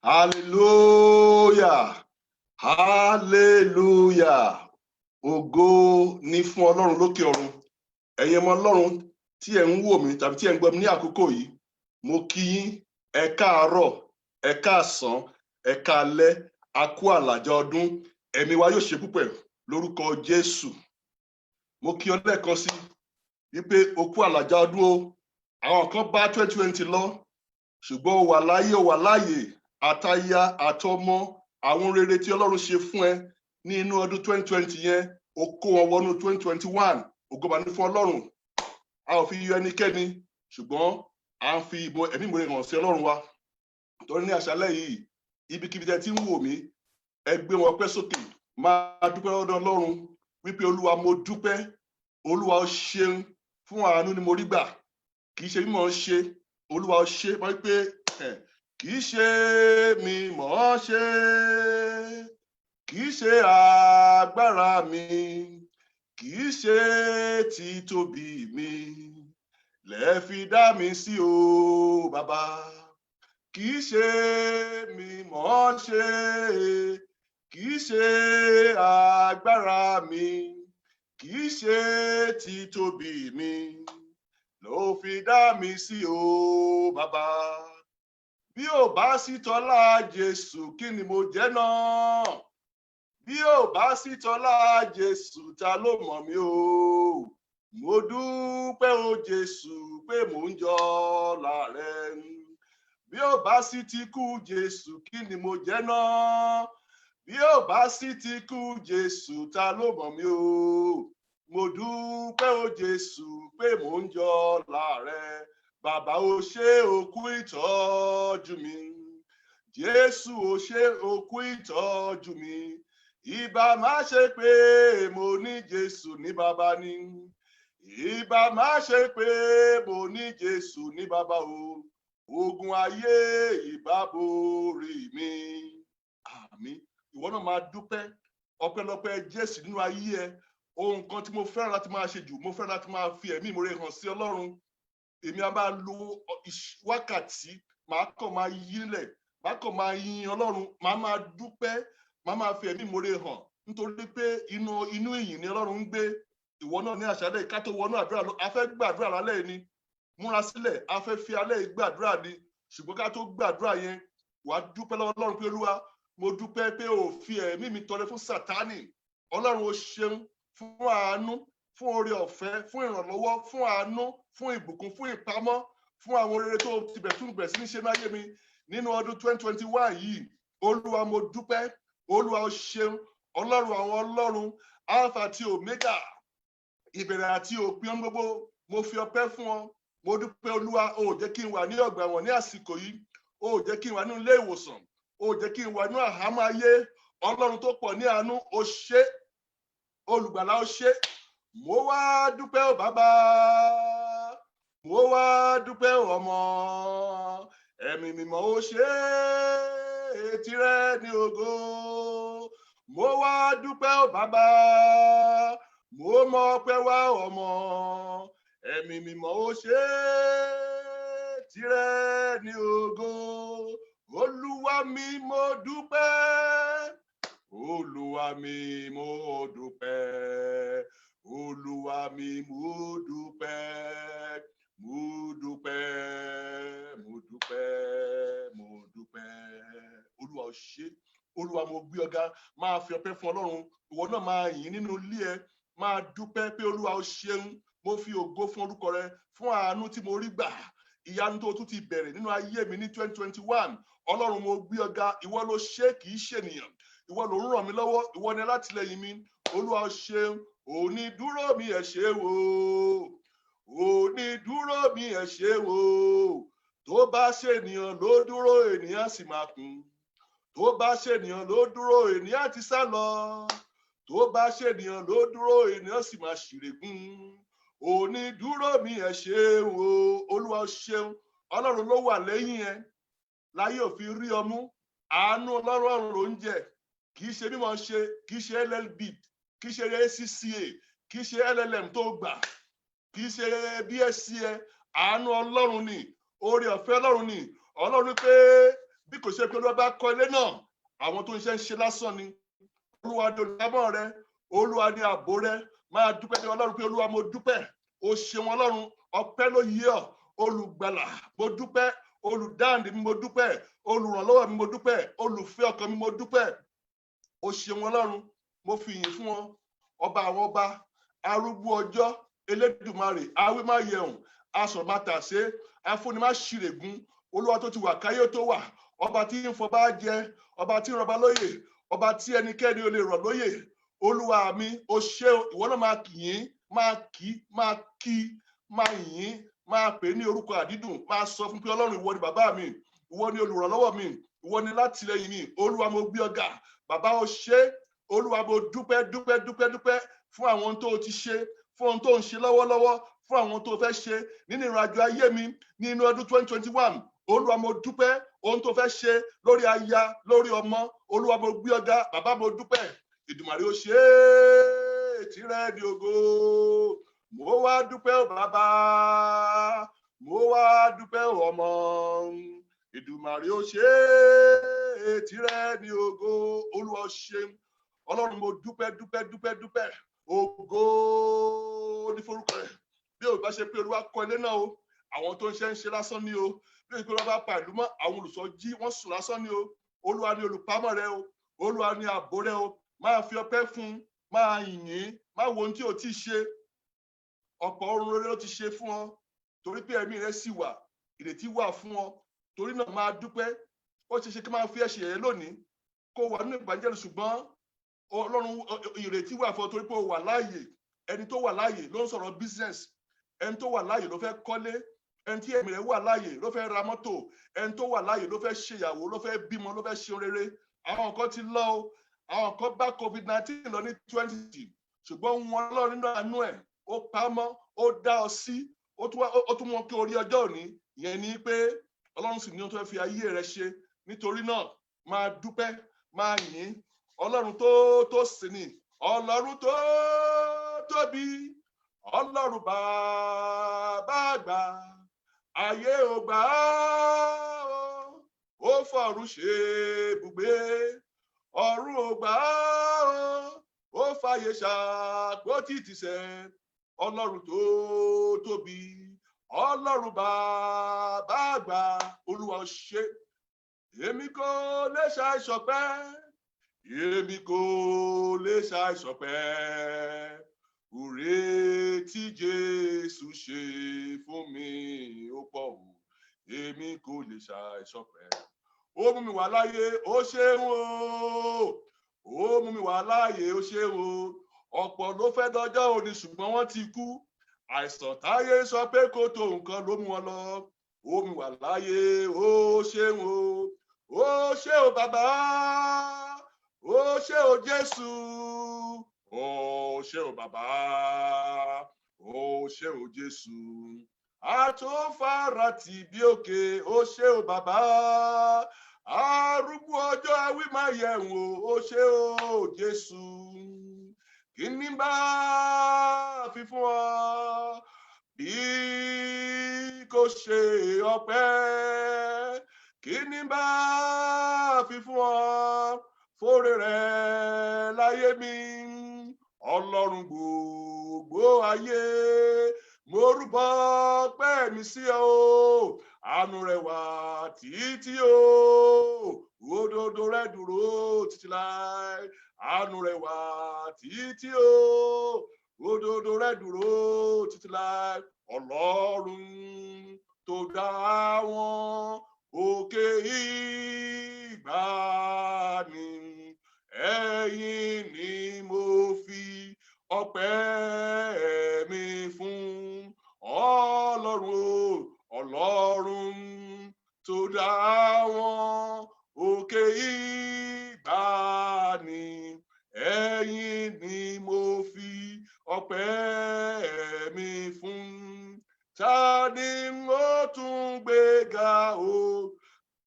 Hallelujah, hallelujah. Ògo ni fún Ọlọ́run lókè ọ̀run. Ẹ̀yin ọmọ Ọlọ́run tí ẹ̀ ń wò mí tàbí tí ẹ̀ ń gbọ́ mi ní àkókò yìí, mo kí yín, ẹ káàárọ̀, ẹ káàsán, ẹ káalẹ́. A kú àlàjá ọdún, ẹ̀mí wa yóò ṣe púpọ̀ lórúkọ Jésù. Mo kí ọ lẹ́ẹ̀kan sí wípé o kú àlàjá ọdún o. Àwọn kan bá 2020 lọ, ṣùgbọ́n o wà láyé, o wà láàyè, àtaya àtọmọ. Àwọn rere tí Ọlọ́run ṣe fún ẹ ní inú ọdún 2020 yẹn, o kó wọn wọnú 2021. Ògo mà ní fún Ọlọ́run. A ò fi yọ ẹnikẹ́ni, ṣùgbọ́n à ń fi ìbò ẹ̀mí ìmoore hàn sí Ọlọ́run wa. Torí ní àṣálẹ́ yìí, ibikíbi tẹ́ ti ń wò mí, ẹ gbé wọn pẹ́ sókè, máa dúpẹ́ lọ́dọ̀ Ọlọ́run wípé, "Olúwa, mo dúpẹ́. Olúwa, ó ṣeun fún àánú ni mo rí gbà, kì í ṣe mímọ̀ ń ṣe. Olúwa, ó ṣe." Wọ́n wípé kì í ṣe mímọ̀ ọ́ ṣe, kì í ṣe agbára mi, kì í ṣe títóbi mi lẹ fi dá mi sí o, bàbá. Kì í ṣe mímọ̀ ọ́ ṣe, kì í ṣe agbára mi, kì í ṣe títóbi mi ló fi dá mi sí o, bàbá. Bí ò bá sí tọ́lá Jésù, kí ni mo jẹ́ náà? Bí ò bá sí tọ́lá Jésù, ta ló mọ̀ mí o? Mo dúpẹ́ o, Jésù, pé mò ń jọ rẹ. Bí ò bá sí ti kú Jésù, kí ni mo jẹ́ náà? Bí ò bá sí ti kú Jésù, ta ló mọ̀ mí o? Mo dúpẹ́ o, Jésù, pé mò ń jọ rẹ. Bàbá, o ṣé, o kú ìtọ́jú mi. Jésù, o ṣé, o kú ìtọ́jú mi. Ìbá má ṣe pé mo ní Jésù ní bàbá ni, ìbá má ṣe pé mo ní Jésù ní bàbá o, ogun ayé ìbá borí mi. Àmín. Ìwọ náà máa dúpẹ́. Ọpẹ́lọpẹ́ Jésù nínú ayé ẹ. Ohun kan tí mo fẹ́ràn láti máa ṣe jù, mo fẹ́ràn láti máa fi ẹ̀mí ìmoore hàn sí Ọlọ́run. Èmi a máa lo wákàtí, màá kàn máa yílẹ̀, màá kàn máa yin Ọlọ́run, màá máa dúpẹ́, màá máa fi ẹ̀mí ìmoore hàn, nítorí pé inú ìyìn ni Ọlọ́run ń gbé. Ìwọ náà, ní àṣálẹ́, ká tó wọnú àdúrà lọ, a fẹ́ gbàdúrà lálẹ́ yìí ni. Múra sílẹ̀, a fẹ́ fi alẹ́ yìí gbàdúrà ni. Ṣùgbọ́n ká tó gbàdúrà yẹn, wàá dúpẹ́ lọ́wọ́ Ọlọ́run pé, "Olúwa, mo dúpẹ́ pé o fi ẹ̀mí mi tọrẹ fún Sátánì. Ọlọ́run, o ṣeun fún àánú, fún oore ọ̀fẹ́, fún ìrànlọ́wọ́, fún àánú, fún ìbùkún, fún ìpamọ́, fún àwọn rere tó ti bẹ̀ tún bẹ̀rẹ̀ sí ní ṣe láyé mi nínú ọdún 2021 yìí. Olúwa, mo dúpẹ́. Olúwa, o ṣeun. Ọlọ́run àwọn ọlọ́run, Alpha àti Omega, ìbẹ̀rẹ̀ àti òpin ohun gbogbo, mo fi ọpẹ́ fún ọ. Mo dúpẹ́, Olúwa. O ò jẹ́ kí n wà ní ọgbà ẹ̀wọ̀n ní àsìkò yìí, o ò jẹ́ kí n wà ní ilé ìwòsàn, o ò jẹ́ kí n wà ní àhámọ́ ayé. Ọlọ́run tó pọ̀ ní àánú, o ṣé. Olùgbàlà, o ṣé. Mo wá dúpẹ́ o, bàbá. Mo wá dúpẹ́ o, ọmọ. Ẹ̀mí Mímọ́, o ṣé, tirẹ̀ ní ògo. Mo wá dúpẹ́ o, bàbá. Mo mọ ọpẹ́ wá, ọmọ. Ẹ̀mí Mímọ́, o ṣé, tirẹ̀ ní ògo. Olúwa mi, mo dúpẹ́. Olúwa mi, mo dúpẹ́. Olúwa mi, mo dúpẹ́, mo dúpẹ́, mo dúpẹ́, mo dúpẹ́. Olúwa, ò ṣé. Olúwa, mo gbé ọ ga." Máa fi ọpẹ́ fún Ọlọ́run. Ìwọ náà máa yìn nínú ilé ẹ, máa dúpẹ́ pé, "Olúwa, ò ṣeun. Mo fi ògo fún orúkọ rẹ fún àánú tí mo rí gbà, ìyanu tó tún ti bẹ̀rẹ̀ nínú ayé mi ní 2021. Ọlọ́run, mo gbé ọ ga. Ìwọ ló ṣe, kì í ṣènìyàn. Ìwọ ló ń ràn mí lọ́wọ́, ìwọ ni alátìlẹyìn mi. Olúwa, ò ṣeun. Onídúró mi, ẹ ṣé o. Onídúró mi, ẹ ṣé o. Tó bá ṣènìyàn ló dúró, ènìyàn sì máa kún. Tó bá ṣènìyàn ló dúró, ènìyàn ti sá lọ. Tó bá ṣènìyàn ló dúró, ènìyàn sì máa ṣìrègùn. Onídúró mi, ẹ ṣé o. Olúwa, ṣeun." Ọlọ́run ló wà lẹ́yìn ẹ láyé òfin rí ọmú. Àánú Ọlọ́run ló ń jẹ. Kì í ṣe mímọ̀ ṣe, kì í ṣe LLB, kì í ṣe ACCA, kì í ṣe LLM tó gbà, kì í ṣe BSc ẹ. Àánú Ọlọ́run ni, oore ọ̀fẹ́ Ọlọ́run ni. Ọlọ́run pé Bí kò ṣe pé Olúwa bá kọ́ ilé náà, àwọn tó ń ṣe ń ṣe lásán ni. Olúwa ni olùdámọ̀ rẹ, Olúwa ni ààbò rẹ. Máa dúpẹ́ ní Ọlọ́run pé, Olúwa, mo dúpẹ́, o ṣeun Ọlọ́run, ọpẹ́ ló yẹ ọ́. Olùgbàlà, mo dúpẹ́. Olùdáǹdè mi, mo dúpẹ́. Olùrànlọ́wọ́ mi, mo dúpẹ́. Olùfẹ́ ọkàn mi, mo dúpẹ́. O ṣeun Ọlọ́run, mo fi ìyìn fún ọ, ọba àwọn ọba, arúgbó ọjọ́, Elédùmarè, awímáyẹhùn, asọ̀rọ̀mátàsé, afúnimáṣirègún, Olúwa tó ti wà káyé tó wà, ọba tí ń fọba jẹ, ọba tí ń rọba lóyè, ọba tí ẹnikẹ́ni ò lè rọ̀ lóyè. Olúwa mi, o ṣé o. Ìwọ náà máa kì í, máa kì í, máa kí, máa yìn, máa pè é ní orúkọ àdídùn. Máa sọ fún pé, Ọlọ́run, ìwọ ni bàbá mi, ìwọ ni olùrànlọ́wọ́ mi, ìwọ ni látìlẹ́yìn mi. Olúwa, mo gbé ọ ga. Bàbá, o ṣé. Olúwa, mo dúpẹ́, dúpẹ́, dúpẹ́, dúpẹ́ fún àwọn ohun tó o ti ṣe, fún ohun tó ń ṣe lọ́wọ́lọ́wọ́, fún àwọn tó fẹ́ ṣe nínú ìrìnàjò ayé mi nínú ọdún 2021. Olúwa, mo dúpẹ́ ohun tó fẹ́ ṣe lórí aya, lórí ọmọ. Olúwa, mo gbé ọ ga. Bàbá, mo dúpẹ́. Ìdùmàrè, ó ṣe é, tìrẹ ní ògo. Mo wá dúpẹ́ o bàbá, mo wá dúpẹ́ o ọmọ. Ìdùmàrè, ó ṣe é, tìrẹ ní ògo. Olúwa, ó ṣeun. Ọlọ́run, mo dúpẹ́, dúpẹ́, dúpẹ́, dúpẹ́. Ògo ní forúkọ rẹ̀. Bí o bá ṣe pé Olúwa kọ́ ilé náà o, àwọn tó ń ṣe ń ṣe lásán ni o. Bí o ṣe pé Olúwa bá pa ìlú mọ́, àwọn olùṣọ́ jí wọ́n sùn lásán ni o. Olúwa ni olùpamọ́ rẹ o, Olúwa ni ààbò rẹ o. Máa fi ọpẹ́ fún un, máa yìn ín. Máa wo ohun tí o ti ṣe. Ọ̀pọ̀ ohun rere ló ti ṣe fún ọ, torí pé ẹ̀mí rẹ sì wà, ìrètí wà fún ọ. Torí náà, máa dúpẹ́. Ó ṣe ṣe kí máa fi ẹ̀ṣẹ̀ yẹn lónìí, kó wà nínú ìbànújẹ́, ṣùgbọ́n Ọlọ́run, ìrètí wà fún ọ torí pé o wà láàyè. Ẹni tó wà láàyè ló ń sọ̀rọ̀ business. Ẹni tó wà láàyè ló fẹ́ kọ́lé. Ẹni tí ẹ̀mí rẹ̀ wà láàyè ló fẹ́ ra mọ́tò. Ẹni tó wà láàyè ló fẹ́ ṣèyàwó, ló fẹ́ bímọ, ló fẹ́ ṣe rere. Àwọn kan ti lọ o. Àwọn kan bá COVID-19 lọ ní 20, ṣùgbọ́n wọn Ọlọ́run nínú àánú ẹ̀, ó pa á mọ́, ó dá ọ sí, ó tún mọ kí orí ọjọ́ òní. Ìyẹn ni pé Ọlọ́run sì ní ohun tó fẹ́ fi ayé rẹ ṣe. Nítorí náà, máa dúpẹ́, máa yìn Ọlọ́run tó sì ní. Ọlọ́run tó tóbi, Ọlọ́run bàbá àgbà, ayé ò gbà á o, ó fọ̀run ṣe ibùgbé. Ọ̀run ò gbà á o, ó fàyè ṣàpótí ìtìsẹ̀. Ọlọ́run tó tóbi, Ọlọ́run bàbá àgbà, Olúwa, ó ṣé. Èmi kò lè ṣàìṣọpẹ́, èmi kò lè ṣàìṣọpẹ́ oore tí Jésù ṣe fún mi. Ó pọ̀ o, èmi kò lè ṣàìṣọpẹ́. Ó mú mi wà láyé, ó ṣeun o. Ó mú mi wà láàyè, ó ṣeun o. Ọ̀pọ̀ ló fẹ́ dọjọ́ òní, ṣùgbọ́n wọ́n ti kú. Àìsàn táyé sọ pé kò tó nǹkan ló mú wọn lọ. Ó mú wà láàyè, ó ṣeun o. Ó ṣé o bàbá, ó ṣé o Jésù, ó ṣé o bàbá, ó ṣé o Jésù. Àtúnfàràtì bí òkè, ó ṣé o bàbá. Arúgbó ọjọ́, awímáyẹ̀wò, ó ṣé o Jésù. Kí ni bá fi fún ọ bí kò ṣe ọpẹ́? Kí ni bá fi fún ọ fóore rẹ láyé mi, Ọlọ́run gbogbo ayé? Mo rúbọ ọpẹ́ mi sí ọ o. Àánú rẹ wà títí o, òdodo rẹ dúró títí láé. Àánú rẹ wà títí o, òdodo rẹ dúró títí láé. Ọlọ́run tó dá wọn òkè ìgbàanì, ẹ̀yin ni mo fi ọpẹ́ mi fún. Ọlọ́run o, Ọlọ́run tó dá wọn òkè ìgbàanì, ẹ̀yin ni mo fi ọpẹ́ mi fún. Ta ni ó tún gbéga o,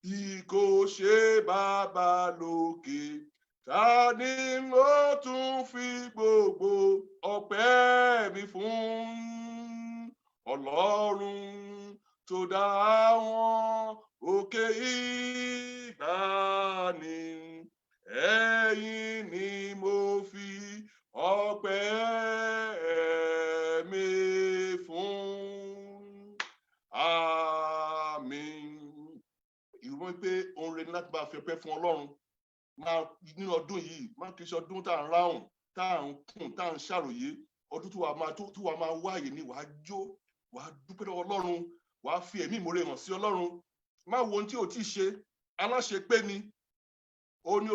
bí kò ṣe bàbá lókè? Ta ni ó tún fi gbogbo ọpẹ́ mi fún? Ọlọ́run tó dá wọn òkè. mọ́ pé ohun rere ni láti máa fi ọpẹ́ fún Ọlọ́run. Máa nínú ọdún yìí, má kì í ṣe ọdún tá à ń ráhùn, tá à ń kùn, tá à ń ṣàròyé. Ọdún tí wàá máa wáyè ni wàá jó, wàá dúpẹ́ lọ́wọ́ Ọlọ́run, wàá fi ẹ̀mí ìmoore hàn sí Ọlọ́run. Má wo ohun tí ò tí ì ṣe. Aláṣepé ni ó ní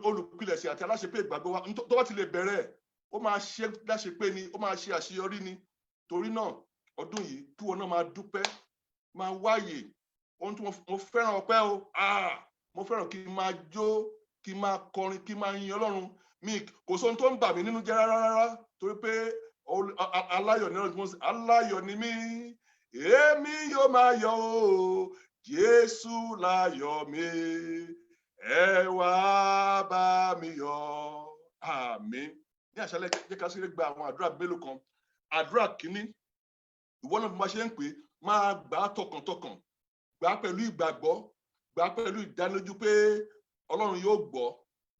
olùpilẹ̀ṣẹ̀ àti aláṣepé ìgbàgbọ́ wa. Tó bá ti lè bẹ̀rẹ̀, ó máa ṣe láṣepé ni, ó máa ṣe àṣeyọrí ni. Torí náà, ọdún yìí, kí wọn náà máa dúpẹ́, máa wáyè ohun tí mo fẹ́ràn ọpẹ́ o. Ah, mo fẹ́ràn kí n máa jó, kí n máa kọrin, kí n máa yin Ọlọ́run mi. Kò sóhun tó ń bà mí nínú jẹ́ rárá rárá, torí pé aláyọ̀ ní ọdún. Aláyọ̀ ni mí, èmi yóò máa yọ̀ o, Jésù láyọ̀ mi, ẹ wá bá mi yọ̀. Àmín. Ní àṣálẹ́, jẹ́ ká sáré gba àwọn àdúrà mélòó kan. Àdúrà kínní, ìwọ náà, bí wọ́n ṣe ń pè é, máa gbà á tọkàntọkàn, gbà á pẹ̀lú ìgbàgbọ́, gbà á pẹ̀lú ìdánilójú pé Ọlọ́run yóò gbọ́.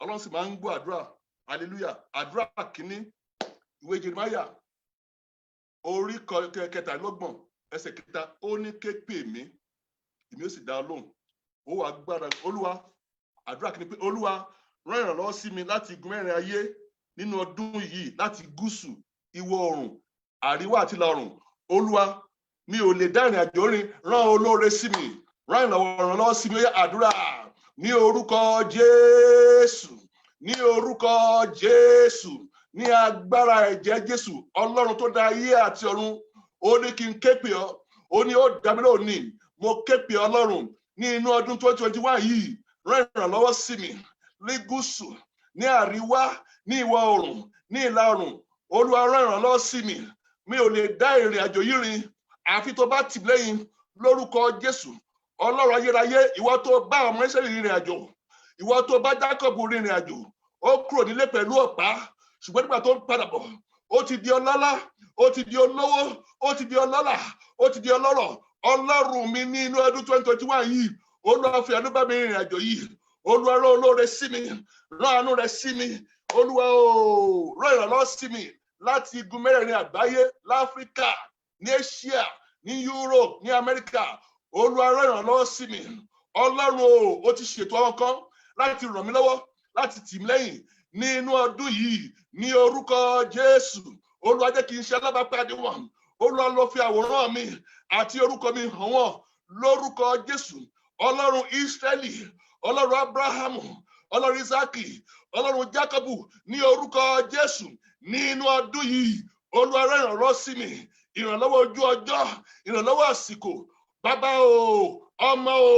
Ọlọ́run sì máa ń gbọ́ àdúrà. Hallelujah. Àdúrà kínní, ìwé Jeremiah orí 33, ẹsẹ̀ 3, ó ní, "Ké pè mí, èmi ó sì dá ọ lóhùn." Ó wà gbára Olúwa. Àdúrà kínní pé, Olúwa, rán ìrànlọ́wọ́ sí mi láti igun mẹ́rin ayé nínú ọdún yìí, láti gúúsù, ìwọ̀ oòrùn, àríwá àti ìlà oòrùn. Olúwa, mi ò lè dá ìrìn àjò rìn, rán olóore sí mi, rán ìrànlọ́wọ́ sí mi. Ó yá, àdúrà. Ní orúkọ Jésù, ní orúkọ Jésù, ní agbára ẹ̀jẹ̀ Jésù, Ọlọ́run tó dá ayé àti ọ̀run, ó ní kí n ké pè ọ́, ó ní ó dá mi lóhùn ní. Mo ké pè Ọlọ́run ní inú ọdún 2021 yìí, rán ìrànlọ́wọ́ sí mi ní gúúsù, ní àríwá, ní ìwọ̀ oòrùn, ní ìlà oòrùn. Olúwa, rán ìrànlọ́wọ́ sí mi. Mi ò lè dá ìrìn àjò yìí rìn àfi tó bá tì mí lẹ́yìn. Lórúkọ Jésù, Ọlọ́run ayérayé, ìwọ tó bá ọmọ Ísírẹ́lì rìnrìn àjò, ìwọ tó bá Jákọ́bù rìnrìn àjò, ó kúrò nílé pẹ̀lú ọ̀pá, ṣùgbọ́n nígbà tó ń padà bọ̀, ó ti di ọlọ́lá, ó ti di olówó, ó ti di ọlọ́lá, ó ti di ọlọ́rọ̀. Ọlọ́run mi, ní inú ọdún 2021 yìí, Olúwa, fi àánú bá mi rìnrìn àjò yìí. Olúwa, rán olóore sí mi, rán àánú rẹ sí mi. Olúwa o, rán ìrànlọ́wọ́ sí mi láti igun mẹ́rẹ̀ẹ̀rin àgbáyé, láfíríkà, ní Asia, ní Europe, ní Amẹ́ríkà. Olúwa, rán ìrànlọ́wọ́ sí mi. Ọlọ́run o, ó ti ṣètò àwọn kan láti ràn mí lọ́wọ́, láti tì mí lẹ́yìn ní inú ọdún yìí. Ní orúkọ Jésù, Olúwa, jẹ́ kí n ṣe alábàápàdé wọn. Olúwa, lọ fi àwòrán mi àti orúkọ mi hàn wọ́n. Lórúkọ Jésù, Ọlọ́run Ísírẹ́lì, Ọlọ́run Abrahamu, Ọlọ́run Isaki, Ọlọ́run Jacobu, ní orúkọ Jésù, ní inú ọdún yìí, Olúwa, rán ìrànlọ́wọ́ sí mi, ìrànlọ́wọ́ ojú ọjọ́, ìrànlọ́wọ́ àsìkò. Bàbá o, ọmọ o,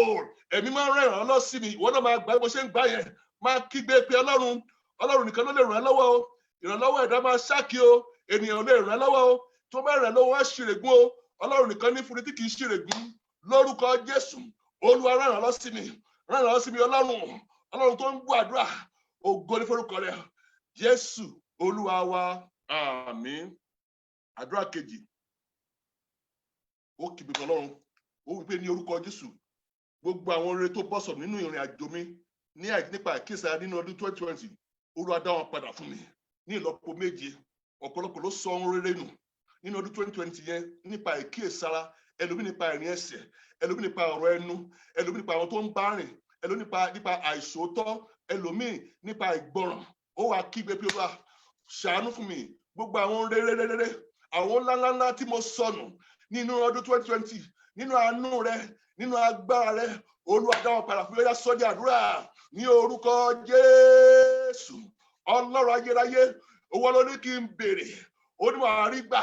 ẹ̀mí máa ń rán ìrànlọ́wọ́ sí mi. Ìwọ náà máa gbà bó ṣe ń gbà yẹn, máa kígbe pé Ọlọ́run. Ọlọ́run nìkan ló lè ràn ẹ́ lọ́wọ́ o. Ìrànlọ́wọ́ ẹ̀dá máa ṣáàkì o. Ènìyàn ò lè ràn ẹ́ lọ́wọ́ o. Tó bá ràn ẹ́ lọ́wọ́, wá ṣèrègùn o. Ọlọ́run nìkan ní fúnni tí kì í ṣèrègùn. Lórúkọ Jésù, Olúwa, rán ìrànlọ́wọ́ sí mi, rán ìrànlọ́wọ́ sí mi. Ọlọ́run, Ọlọ́run tó ń gbọ́ àdúrà, ògo ní forúkọ rẹ. Jésù Olúwa wa, àmín. Àdúrà kejì, ó kígbe pé Ọlọ́run, ó wí pé, ní orúkọ Jésù, gbogbo àwọn oore tó bọ́ sọ̀rọ̀ nínú ìrìn àjò mi ní nípa àìkíyèsára nínú ọdún 2020, Olúwa, dá wọn padà fún mi ní ìlọ́po méje. Ọ̀pọ̀lọpọ̀ ló sọ ohun rere nù nínú ọdún 2020 yẹn nípa àìkíyèsára. Ẹlòmíì nípa ìrìn ẹsẹ̀, ẹlòmíì nípa ọ̀rọ̀ ẹnu, ẹlòmíì nípa àwọn tó ń bá rìn, ẹlòmíì nípa àìsòótọ́, ẹlòmíì nípa ìgbọràn. Ó wàá kígbe pé, Olúwa, ṣàánú fún mi. Gbogbo àwọn rere rere, àwọn ńláńláńlá tí mo sọnù nínú ọdún 2020, nínú àánú rẹ, nínú agbára rẹ, Olúwa, dá wọn padà fún mi. Ó yá, sọ di àdúrà. Ní orúkọ Jésù, Ọlọ́run ayérayé, owó ló ní kí n béèrè, ó ní wàá rí gbà,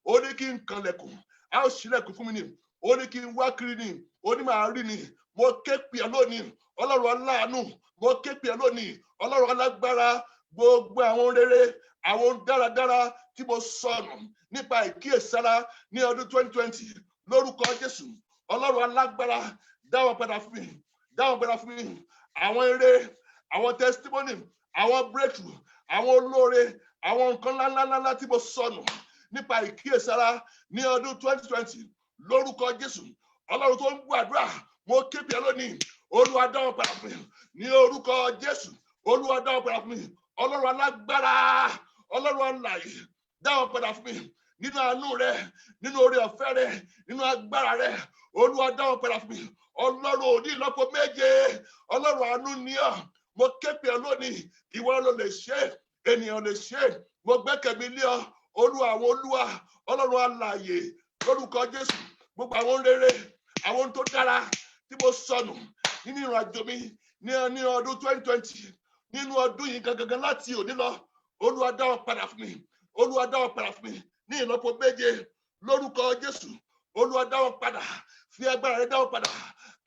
ó ní kí n kànlẹ̀kùn, a ó ṣílẹ̀kùn fún mi ni, ó ní kí n wá kiri ni, ó ní màá rí ni. Mo ké pè ọ́ lónìí, Ọlọ́run aláàánú. Mo ké pè ọ́ lónìí, Ọlọ́run alágbára. Gbogbo àwọn rere, àwọn dáradára tí mo sọnù nípa ìkíyèsára ní ọdún 2020, lórúkọ Jésù, Ọlọ́run alágbára, dá wọn padà fún mi, dá wọn padà fún mi. Àwọn eré, àwọn testimony, àwọn breakthrough, àwọn olóore, àwọn nǹkan ńláńláńlá tí mo sọnù nípa ìkíyèsára ní ọdún 2020, lórúkọ Jésù, Ọlọ́run tó ń gbọ́ àdúrà, mo ké pè ọ́ lónìí. Olúwa, dá wọn padà fún mi. Ní orúkọ Jésù, Olúwa, dá wọn padà fún mi. Ọlọ́run alágbára, Ọlọ́run alààyè, dá wọn padà fún mi. Nínú àánú rẹ, nínú oore ọ̀fẹ́ rẹ, nínú agbára rẹ, Olúwa, dá wọn padà fún mi. Ọlọ́run ò ní ìlọ́po méje, Ọlọ́run àánú ni ọ́. Mo ké pè ọ́ lónìí. Ìwọ ló lè ṣe, ènìyàn lè ṣe. Mo gbẹ́kẹ̀ mi lé ọ, Olúwa àwọn olúwa, Ọlọ́run alààyè. Lórúkọ Jésù, gbogbo àwọn rere, àwọn ohun tó dára tí mo sọnù nínú ìrìn àjò mi ní ọdún 2020, nínú ọdún yìí gangan, láti òní lọ, Olúwa, dá wọn padà fún mi. Olúwa, dá wọn padà fún mi ní ìlọ́po méje. Lórúkọ Jésù, Olúwa, dá wọn padà. Fi agbára rẹ dá wọn padà,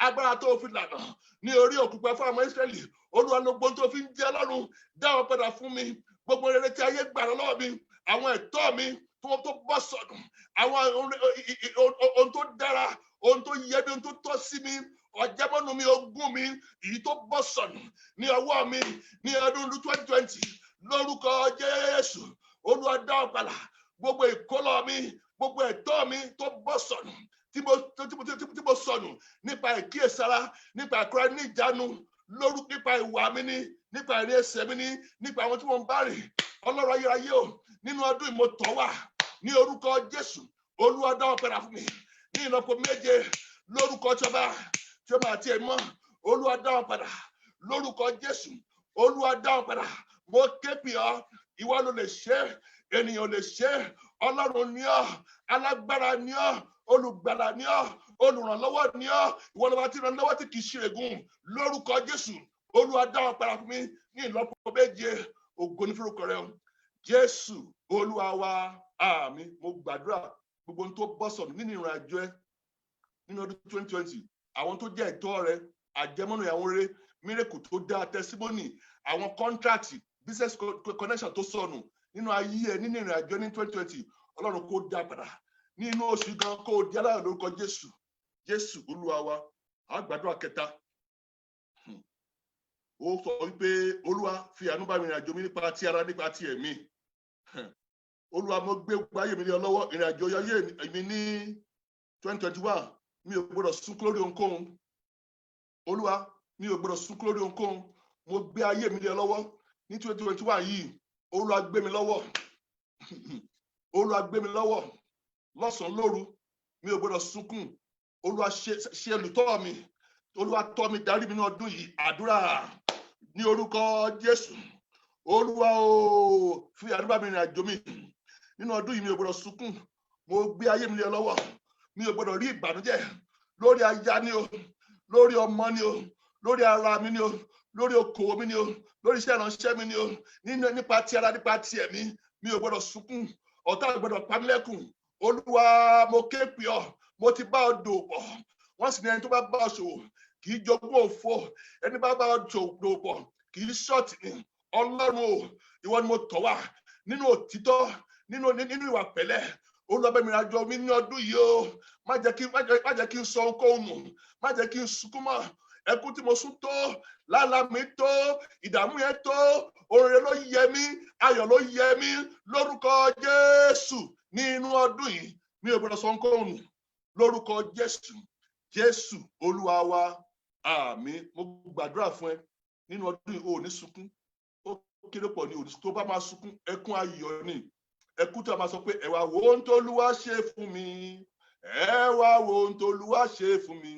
agbára tó fi lànà ní orí òkun fún àwọn Ísírẹ́lì. Olúwa, ló gbóhùn tó fi ń jẹ́ Ọlọ́run, dá wọn padà fún mi. Gbogbo rere tí ayé gbà lọ́wọ́ mi, àwọn ẹ̀tọ́ mi tó bọ́ sọnù, àwọn ohun tó dára, ohun tó yẹ mi, ohun tó tọ́ sí mi, ọ̀jẹ̀mọ́nu mi, ogún mi, èyí tó bọ́ sọnù ní ọwọ́ mi ní ọdún 2020, lórúkọ Jésù, Olúwa, dá wọn padà. Gbogbo ìkólọ mi, gbogbo ẹ̀tọ́ mi tó bọ́ sọnù, tí mo sọnù nípa ìkíyèsára, nípa ìkóra ní ìjánu lórúkọ, nípa ìwà mi ní, nípa ìrìn ẹsẹ̀ mi ní, nípa àwọn tí mo ń bá rìn, Ọlọ́run ayérayé o, nínú ọdún yìí, mo tọ̀ wá ní orúkọ Jésù. Olúwa, dá wọn padà fún mi ní ìlọ́po méje. Lórúkọ tí ọba tí ó máa tiẹ̀ mọ́, Olúwa, dá wọn padà. Lórúkọ Jésù, Olúwa, dá wọn padà. Mo ké pè ọ́. Ìwọ ló lè ṣe, ènìyàn lè ṣe. Ọlọ́run ni ọ́, alágbára ni ọ́, olùgbàlà ni ọ́, olùrànlọ́wọ́ ni ọ́. Ìwọ lọ́ba tí ìrànlọ́wọ́ tí kì í ṣèrègùn. Lórúkọ Jésù, Olúwa, dá wọn padà fún mi ní ìlọ́po méje. Ògo ní forúkọ rẹ o. Jésù Olúwa wa, àmín. Mo gbàdúrà, gbogbo ohun tó bọ́ sọnù nínú ìrìn àjò ẹ nínú ọdún 2020, àwọn tó jẹ́ ẹ̀tọ́ rẹ, àjẹmọ́nú, àwọn rere, miracle tó dáa, testimony, àwọn contract, business connection tó sọnù nínú ayé ẹ nínú ìrìn àjò ní 2020, Ọlọ́run kó dá padà nínú oṣù gan, kó di aláyọ̀ lórúkọ Jésù. Jésù Olúwa wa. A gbàdúrà kẹta. Ó sọ wípé, Olúwa, fi àánú bá mi rìn àjò mi nípa ti ara, nípa ti ẹ̀mí. Olúwa, mo gbé gbogbo ayé mi lé ọ lọ́wọ́. Ìrìn àjò ayé mi ní 2021, mi ò gbọdọ̀ sunkún lórí ohunkóhun. Olúwa, mi ò gbọdọ̀ sunkún lórí ohunkóhun. Mo gbé ayé mi lé ọ lọ́wọ́ ní 2021 yìí. Olúwa, gbé mi lọ́wọ́. Olúwa, gbé mi lọ́wọ́ lọ́sàn-án, lóru. Mi ò gbọdọ̀ sunkún. Olúwa, ṣe olùtọ́ mi. Olúwa, tọ́ mi, darí mi ní ọdún yìí. Àdúrà ní orúkọ Jésù. Olúwa o, fi àdúrà mi rìn àjò mi nínú ọdún yìí. Mi ò gbọdọ̀ sunkún. Mo gbé ayé mi lé ọ lọ́wọ́. Mi ò gbọdọ̀ rí ìbànújẹ́ lórí aya ni o, lórí ọmọ ni o, lórí ara mi ni o, lórí okòwò mi ni o, lórí iṣẹ́ ìránṣẹ́ mi ni o, nínú nípa ti ara, nípa ti ẹ̀mí, mi ò gbọdọ̀ sunkún. Ọ̀tá ò gbọdọ̀ pa mí lẹ́kùn. Olúwa, mo ké pè ọ́. Mo ti bá ọ dòwò pọ̀. Wọ́n sì ní ẹni tó bá bá ọ ṣòwò kì í jogún òfo. Ẹni bá bá ọ dòwò pọ̀ kì í ṣọ́ọ̀tì ni. Ọlọ́run o, ìwọ ni mo tọ̀ wá nínú òtítọ́, nínú ìwà pẹ̀lẹ́. Olúwa, bá mi rìn àjò mi ní ọdún yìí o. Má jẹ́ kí n sọ ohunkóhun nù. Má jẹ́ kí n sunkún mọ́. Ẹkún tí mo sún tó, lálá mi tó, ìdààmú yẹn tó. Oore ló yẹ mí, ayọ̀ ló yẹ mí. Lórúkọ Jésù, ní inú ọdún yìí, mi ò gbọdọ̀ sọ ohunkóhun nù. Lórúkọ Jésù. Jésù Olúwa wa, àmín. Mo gbàdúrà fún ẹ nínú ọdún yìí, o ò ní sunkún. Ó kéré pọ̀ ní òní tó bá máa sunkún, ẹkún ayọ̀ ni, ẹkún tó a máa sọ pé, "Ẹ wá wo ohun tó Olúwa ṣe fún mi. Ẹ wá wo ohun tó Olúwa ṣe fún mi.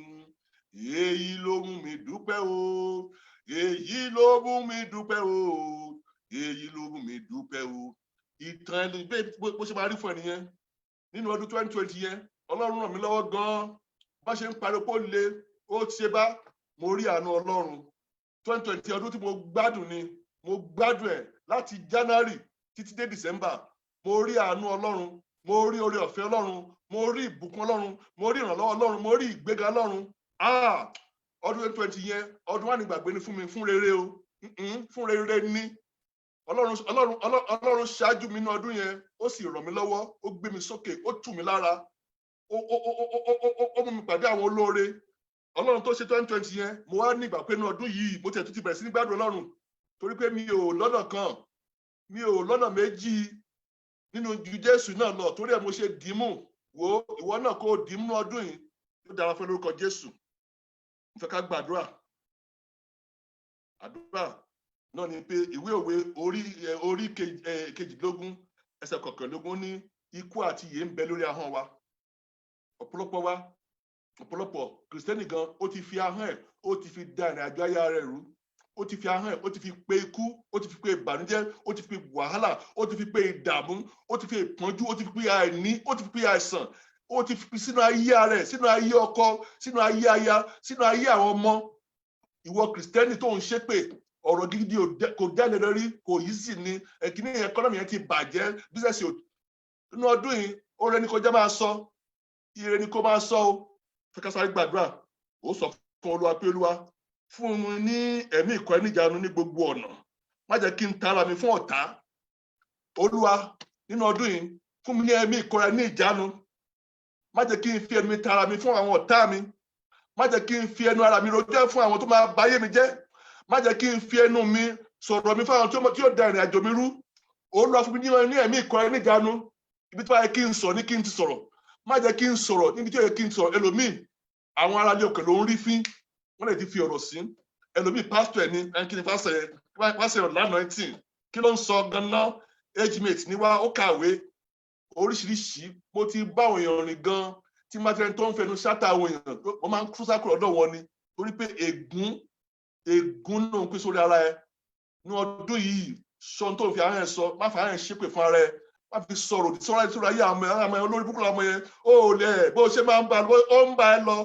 Èyí ló mú mi dúpẹ́ o, èyí ló mú mi dúpẹ́ o, èyí ló mú mi dúpẹ́ o." Ìtàn ẹni bẹ́ẹ̀ bó ṣe máa rí fún ẹnìyẹn nínú ọdún 2020 yẹn, Ọlọ́run ràn mí lọ́wọ́ gan-an. Bá ṣe ń pariwo pé ó le, ó ṣe bá, mo rí àánú Ọlọ́run. 2020, ọdún tí mo gbádùn ni. Mo gbádùn ẹ̀ láti January títí dé December. Mo rí àánú Ọlọ́run, mo rí oore ọ̀fẹ́ Ọlọ́run, mo rí ìbùkún Ọlọ́run, mo rí ìrànlọ́wọ́ Ọlọ́run, mo rí ìgbéga Ọlọ́run. Ah, ọdún 2020 yẹn, ọdún wà ní gbàgbé ni fún mi, fún rere o. Fún rere ní. Ọlọ́run ṣáájú mi ní ọdún yẹn, ó sì ràn mí lọ́wọ́, ó gbé mi sókè, ó tù mí lára, ó mú mi pàdé àwọn olóore. Ọlọ́run tó ṣe 2020 yẹn, mo wá ní ìgbà pé ní ọdún yìí, mo tiẹ̀ tún ti bẹ̀rẹ̀ sí ní gbádùn Ọlọ́run, torí pé mi ò lọ́nà kan, mi ò lọ́nà méjì nínú ju Jésù náà lọ. Torí ẹ̀ mo ṣe dìímù. Wo ìwọ náà, kó o dìímù ní ọdún yìí, yóò dára fún lórúkọ Jésù. Mo fẹ́ ká gbàdúrà. Àdúrà náà ni pé ìwé Òwe orí 22, ẹsẹ̀ 21 ní Ikú àti ìyè ń bẹ lórí ahọ́n wa. Ọ̀pọ̀lọpọ̀ wa, ọ̀pọ̀lọpọ̀ Kìrìsìtẹ́nì gan, ó ti fi ahọ́n ẹ̀, ó ti fi da ìrìn àjò ayé rẹ̀ rú. Ó ti fi ahọ́n ẹ̀, ó ti fi pe ikú, ó ti fi pe ìbànújẹ́, ó ti fi pe wàhálà, ó ti fi pe ìdààmú, ó ti fi ìpọ́njú, ó ti fi pe àìní, ó ti fi pe àìsàn, ó ti fi sínú ayé rẹ̀, sínú ayé ọkọ, sínú ayé aya, sínú ayé àwọn ọmọ. Ìwọ Kìrìsìtẹ́nì tó ń ṣépè, ọ̀rọ̀ gidi kò dẹ́lẹ̀ lórí, kò yí sì ni ẹ̀kíní. Economy yẹn ti bàjẹ́, business nínú ọdún yìí ó rẹ ní kó jẹ́ máa sọ ire ni kó máa sọ o. Fẹ́ ká sáré gbàdúrà. Ó sọ fún Olúwa pé, "Olúwa, fún mi ní ẹ̀mí ìkọ́ níjàánu ní gbogbo ọ̀nà. Má jẹ́ kí n tara mi fún ọ̀tá. Olúwa, nínú ọdún yìí, fún mi ní ẹ̀mí ìkọ́ra ní ìjánu. Má jẹ́ kí n fi ẹnu mi tara mi fún àwọn ọ̀tá mi. Má jẹ́ kí n fi ẹnu ara mi rojọ́ fún àwọn tó máa báyé mi jẹ́. Má jẹ́ kí n fi ẹnu mi sọ̀rọ̀ mi fún àwọn tí ó da ìrìn àjò mi rú. Olúwa, fún mi ní ẹ̀mí ìkọ́ra níjàánu. Ibi tí wàá yẹ kí n sọ̀rọ̀ ní kí n ti sọ̀rọ̀. Má jẹ́ kí n sọ̀rọ̀ níbi tí ó yẹ kí n sọ̀rọ̀." Ẹlòmíì, àwọn aráalé òkè ló ń rí fín, wọ́n lè ti fi ọ̀rọ̀ sí ẹlòmíì. Pásítọ̀ ẹ̀ ní ẹni, kí ni pásítọ̀ yẹn, pásítọ̀ ẹ̀ lánàá tí kí ló ń sọ ganan? Age mate ní wá, ó kàwé oríṣiríṣi. Mo ti bá àwọn èèyàn rìn gan, tí má ti rẹni tó ń fẹnu ṣáta àwọn èèyàn, wọ́n máa ń kú sákúrò ọ̀dọ̀ wọn ni, torí pé ègún náà ń pín sórí ara ẹ. Ní ọdún yìí, sọ tó ń fi ahọ́n ẹ sọ. Má fi ahọ́n ẹ ṣépè fún ara ẹ. Má fi sọ̀rọ̀ òdì sọ́ra ayé àwọn ọmọ ẹ. Olórí burúkú làwọn yẹn. Ó lẹ̀ bó ṣe máa ń bá ó ń bá ẹ lọ.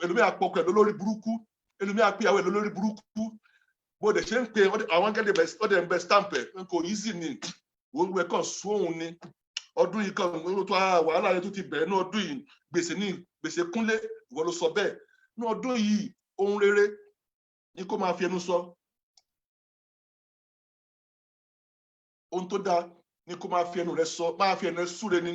Ẹlòmíì àpọkọ ẹ lórí burúkú, ẹlòmíì àpéyàwó ẹ lórí burúkú. Bó dẹ̀ ṣe ń pe àwọn gẹ́gẹ́, ó dẹ̀ ń bẹ stamp ẹ̀. Kò easy ni. Wọ́n gbẹ kàn sóhun ni ọdún yìí kan tó wàhálà yẹn tó ti bẹ̀rẹ̀ ní ọdún yìí. Gbèsè ní gbèsè kúnlé, ìwọ ló sọ bẹ́ẹ̀. Ní ọdún yìí, ohun rere ní kó máa fi ẹnu sọ. Ohun tó dáa ní kó máa fi ẹnu rẹ sọ. Máa fi ẹnu rẹ súre ni,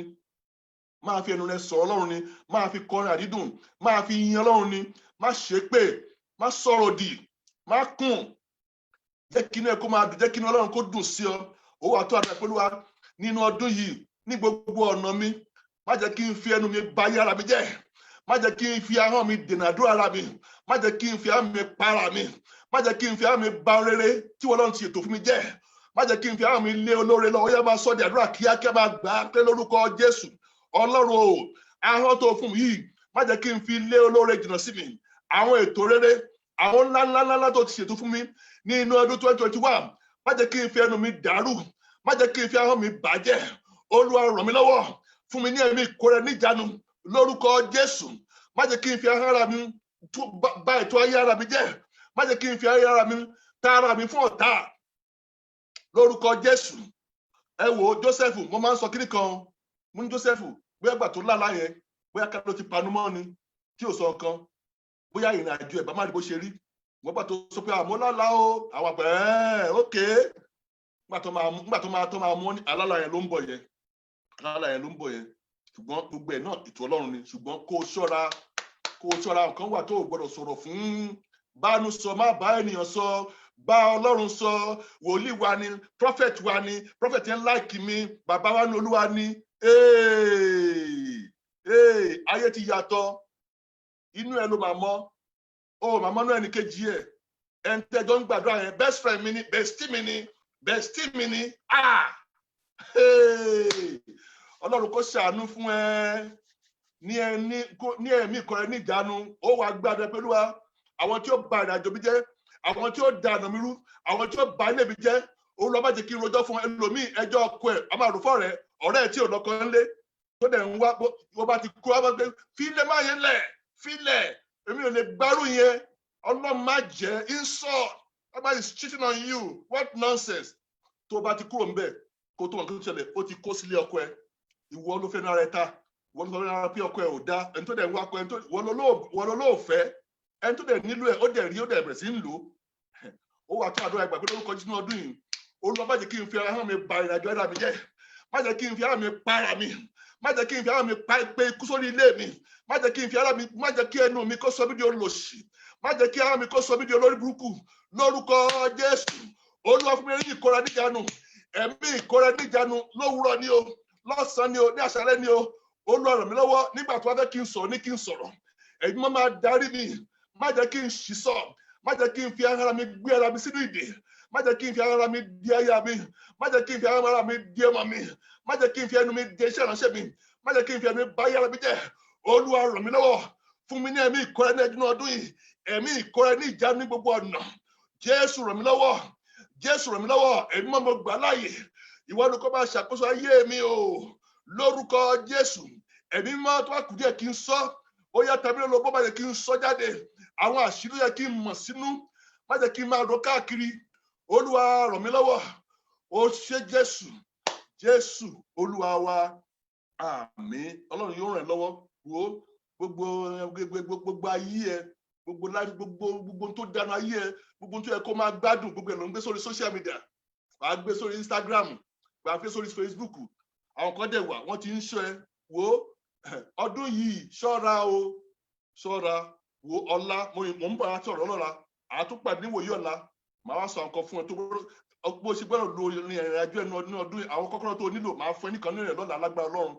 máa fi ẹnu rẹ sọ̀rọ̀ Ọlọ́run ni, máa fi kọrin àdídùn, máa fi yin Ọlọ́run ni. Má ṣépè, má sọ̀rọ̀ òdì, má kùn. Jẹ́ kí inú ẹ kó máa dùn, jẹ́ kí inú Ọlọ́run kó dùn sí ọ. Ó wà tó àdúrà pẹ̀lú wa nínú ọdún yìí. Ní gbogbo ọ̀nà mi, má jẹ́ kí n fi ẹnu mi bà ayé ara mi jẹ́. Má jẹ́ kí n fi ahọ́n mi dènà àdúrà ara mi. Má jẹ́ kí n fi ahọ́n mi para mi. Má jẹ́ kí n fi ahọ́n mi bà rere tí Ọlọ́run ti ṣètò fún mi jẹ́. Má jẹ́ kí n fi ahọ́n mi lé olóore lọ. Ó yá, máa sọ di àdúrà kíákíá, máa gbà á pé, lórúkọ Jésù, Ọlọ́run o, ahọ́n tó fún mi yìí, má jẹ́ kí n fi lé olóore jìnnà sí mi. Àwọn ètò rere, àwọn ńlá ńlá ńlá tó ti ṣètò fún mi ní inú ọdún 2021, má jẹ́ kí n fi ẹnu mi dàrú. Má jẹ́ kí n fi ahọ́n mi bàjẹ́. Olúwa, ràn mí lọ́wọ́. Fún mi ní ẹ̀mí ìkóra níjàánu lórúkọ Jésù. Má jẹ́ kí n fi ahọ́n ara mi bà ètò ayé ara mi jẹ́. Má jẹ́ kí n fi ayé ara mi ta ara mi fún ọ̀tá lórúkọ Jésù. Ẹ wo Joseph. Mo máa ń sọ kíní kan. Mo ní Joseph, bóyá gbà tó lálàá yẹn, bóyá ká ló ti panu mọ́ ni tí ò sọ nǹkan, bóyá ìrìn àjò ẹ̀ bá má rí bó ṣe rí. Wọ́n gbà tó sọ pé àmọ́ lálàá o, àwọn àgbẹ̀ ẹ̀ ókè. Nígbà tó máa mú alálàá yẹn ló ń bọ̀ yẹn, alálàá yẹn ló ń bọ̀ yẹn. Ṣùgbọ́n gbogbo ẹ̀ náà, ètò Ọlọ́run ni. Ṣùgbọ́n kó o ṣọ́ra, kó o ṣọ́ra. Nǹkan wà tó o gbọ́dọ̀ sọ̀rọ̀ fún bánu sọ. Má bá ènìyàn sọ, bá Ọlọ́run sọ. Wòlíì wa ni, prophet wa ni, prophet yẹn like mi, bàbá wa ní Olúwa ni. Ayé ti yàtọ̀. Inú ẹ ló máa mọ o, màmá náà ẹnì kejì ẹ, ẹ ń tẹjọ ń gbàdúrà yẹn. Best friend mi ni, bestie mi ni, bestie mi ni. Ah, Ọlọ́run kó ṣàánú fún ẹ ní ẹni ní ẹ̀mí ìkọrẹ ní ìjánu. Ó wàá gbàdúrà pẹ̀lú wa. Àwọn tí ó ba ìrìnàjò mi jẹ́, àwọn tí ó da ọ̀nà mi rú, àwọn tí ó ba ilé mi jẹ́, Olúwa, má jẹ́ kí n rojọ́ fún ẹlòmíì. Ẹjọ́ ọkọ ẹ̀ a máa rò fọ́ọ̀rẹ́ ọ̀rẹ́ ẹ̀ tí ò lọ́kọ ńlé tó dẹ̀ ń wá. Bó bá ti kú, wá gbé fílẹ̀, má yẹn lẹ̀, fílẹ̀, èmi ò lè gbárù yẹn. Ọlọ́run má jẹ́ insult. Somebody is cheating on you, what nonsense. Tó bá ti kúrò ńbẹ̀, kó tó wọn kó ṣẹlẹ̀, ó ti kó sílé ọkọ ẹ. Ìwọ ló fẹ́ nára ẹ ta, ìwọ ló fẹ́ nára pé ọkọ ẹ ò dá. Ẹni tó dẹ̀ ń wá ọkọ ẹni tó ìwọ ló lóòfẹ́, ẹni tó dẹ̀ nílò ẹ, ó dẹ̀ rí, ó dẹ̀ bẹ̀rẹ̀ sí ń lò ó. Wà tó àdúrà ìgbà pé lórúkọ Jésù, ọdún yìí, Olúwa, má jẹ́ kí n fi ahọ́n mi ba ìrìnàjò ẹ̀dá mi jẹ́. Má jẹ́ kí n fi ahọ́n mi pa ara mi. Má jẹ́ kí n fi ahọ́n mi pa pé ikú sórí ilé mi. Má jẹ́ kí n fi ara mi, má jẹ́ kí ẹnu mi kó sọ mí di olòṣì. Má jẹ́ kí ahọ́n mi kó sọ mí di olórí burúkú lórúkọ Jésù. Olúwa, fún mi ní ìkóra níjànú, ẹ̀mí ìkóra níjànú, lówùúrọ̀ ni o, lọ́sàn-án ni o, ní àṣálẹ́ ni o. Olúwa, ràn mí lọ́wọ́. Nígbà tó wá fẹ́ kí n sọ̀rọ̀ ní kí n sọ̀rọ̀, ẹ̀mí mọ́ máa darí mi. Má jẹ́ kí n ṣì sọ. Má jẹ́ kí n fi ara mi gbé ara mi sínú ìdè. Má jẹ́ kí n fi ara mi di aya mi. Má jẹ́ kí n fi ara mi di ọmọ mi. Má jẹ́ kí n fi ẹnu mi di iṣẹ́ ìránṣẹ́ mi. Má jẹ́ kí n fi ẹnu mi bá ayé ara mi jẹ́. Olúwa, ràn mí lọ́wọ́. Fún mi ní ẹ̀mí ìkóra ní ẹdínú ọdún yìí, ẹ̀mí ìkóra ní ìjánu ní gbogbo ọ̀nà. Jésù, ràn mí lọ́wọ́. Jésù, ràn mí lọ́wọ́. Èmi mọ́ mo gbà láàyè, ìwọ ni kó máa ṣàkóso ayé mi o, lórúkọ Jésù. Ẹ̀mí mímọ́, tó bá kù díẹ̀ kí n sọ, ó yá tàbí lọ́lọ́ bó bá yẹ kí n sọ jáde, àwọn àṣírí yẹ kí n mọ̀ sínú, má jẹ́ kí n máa rò káàkiri. Olúwa, ràn mí lọ́wọ́. Ó ṣe, Jésù. Jésù Olúwa wa, àmín. Ọlọ́run yóò ràn ẹ́ lọ́wọ́. Wo gbogbo gbogbo gbogbo ayé ẹ, gbogbo life, gbogbo gbogbo tó dáná ayé ẹ, gbogbo tó yẹ kó máa gbádùn, gbogbo ẹ ló ń gbé sórí social media. Wàá gbé sórí Instagram, wàá gbé sórí Facebook. Àwọn kan dẹ̀ wà, wọ́n ti ń ṣọ́ ẹ. Wo ọdún yìí, ṣọ́ra o, ṣọ́ra. Wo ọ̀la, mo ń bọ̀ láti ọ̀rọ̀ lọ́la, àtúpàdé níwòyí ọ̀la. Màá wá sọ àwọn kan fún ẹ tó bó ṣe gbọ́dọ̀ lo ìrìn àjò ẹnu ọdún ọdún, àwọn kọ́kọ́rọ́ tó nílò, màá fún ẹ nìkan nínú ẹ̀ lọ́la lágbára Ọlọ́run.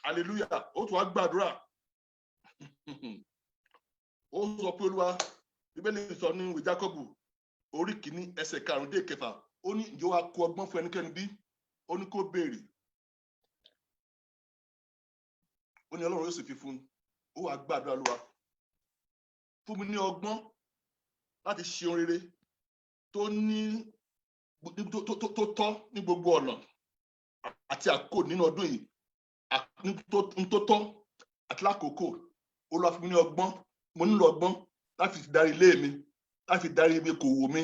Hallelujah. Ó tún wá gbàdúrà, ó sọ pé, Olúwa, Bíbélì sọ ní ìwé Jákọ́bù orí 1 ẹsẹ̀ 5 dé 6, ó ní, "Ǹjẹ́ wàá kó ọgbọ́n fún ẹnikẹ́ni bí? Ó ní kó béèrè." Ó ní Ọlọ́run yóò sì fi fún un. Ó wàá gbàdúrà: Olúwa, fún mi ní ọgbọ́n láti ṣe ohun rere tó ní tó tọ́ ní gbogbo ọ̀nà àti àkókò nínú ọdún yìí, tó tọ́ àti lákòókò. Olúwa, fún mi ní ọgbọ́n. Mo nílò ọgbọ́n láti fi darí ilé mi, láti fi darí ibi kòwò mi,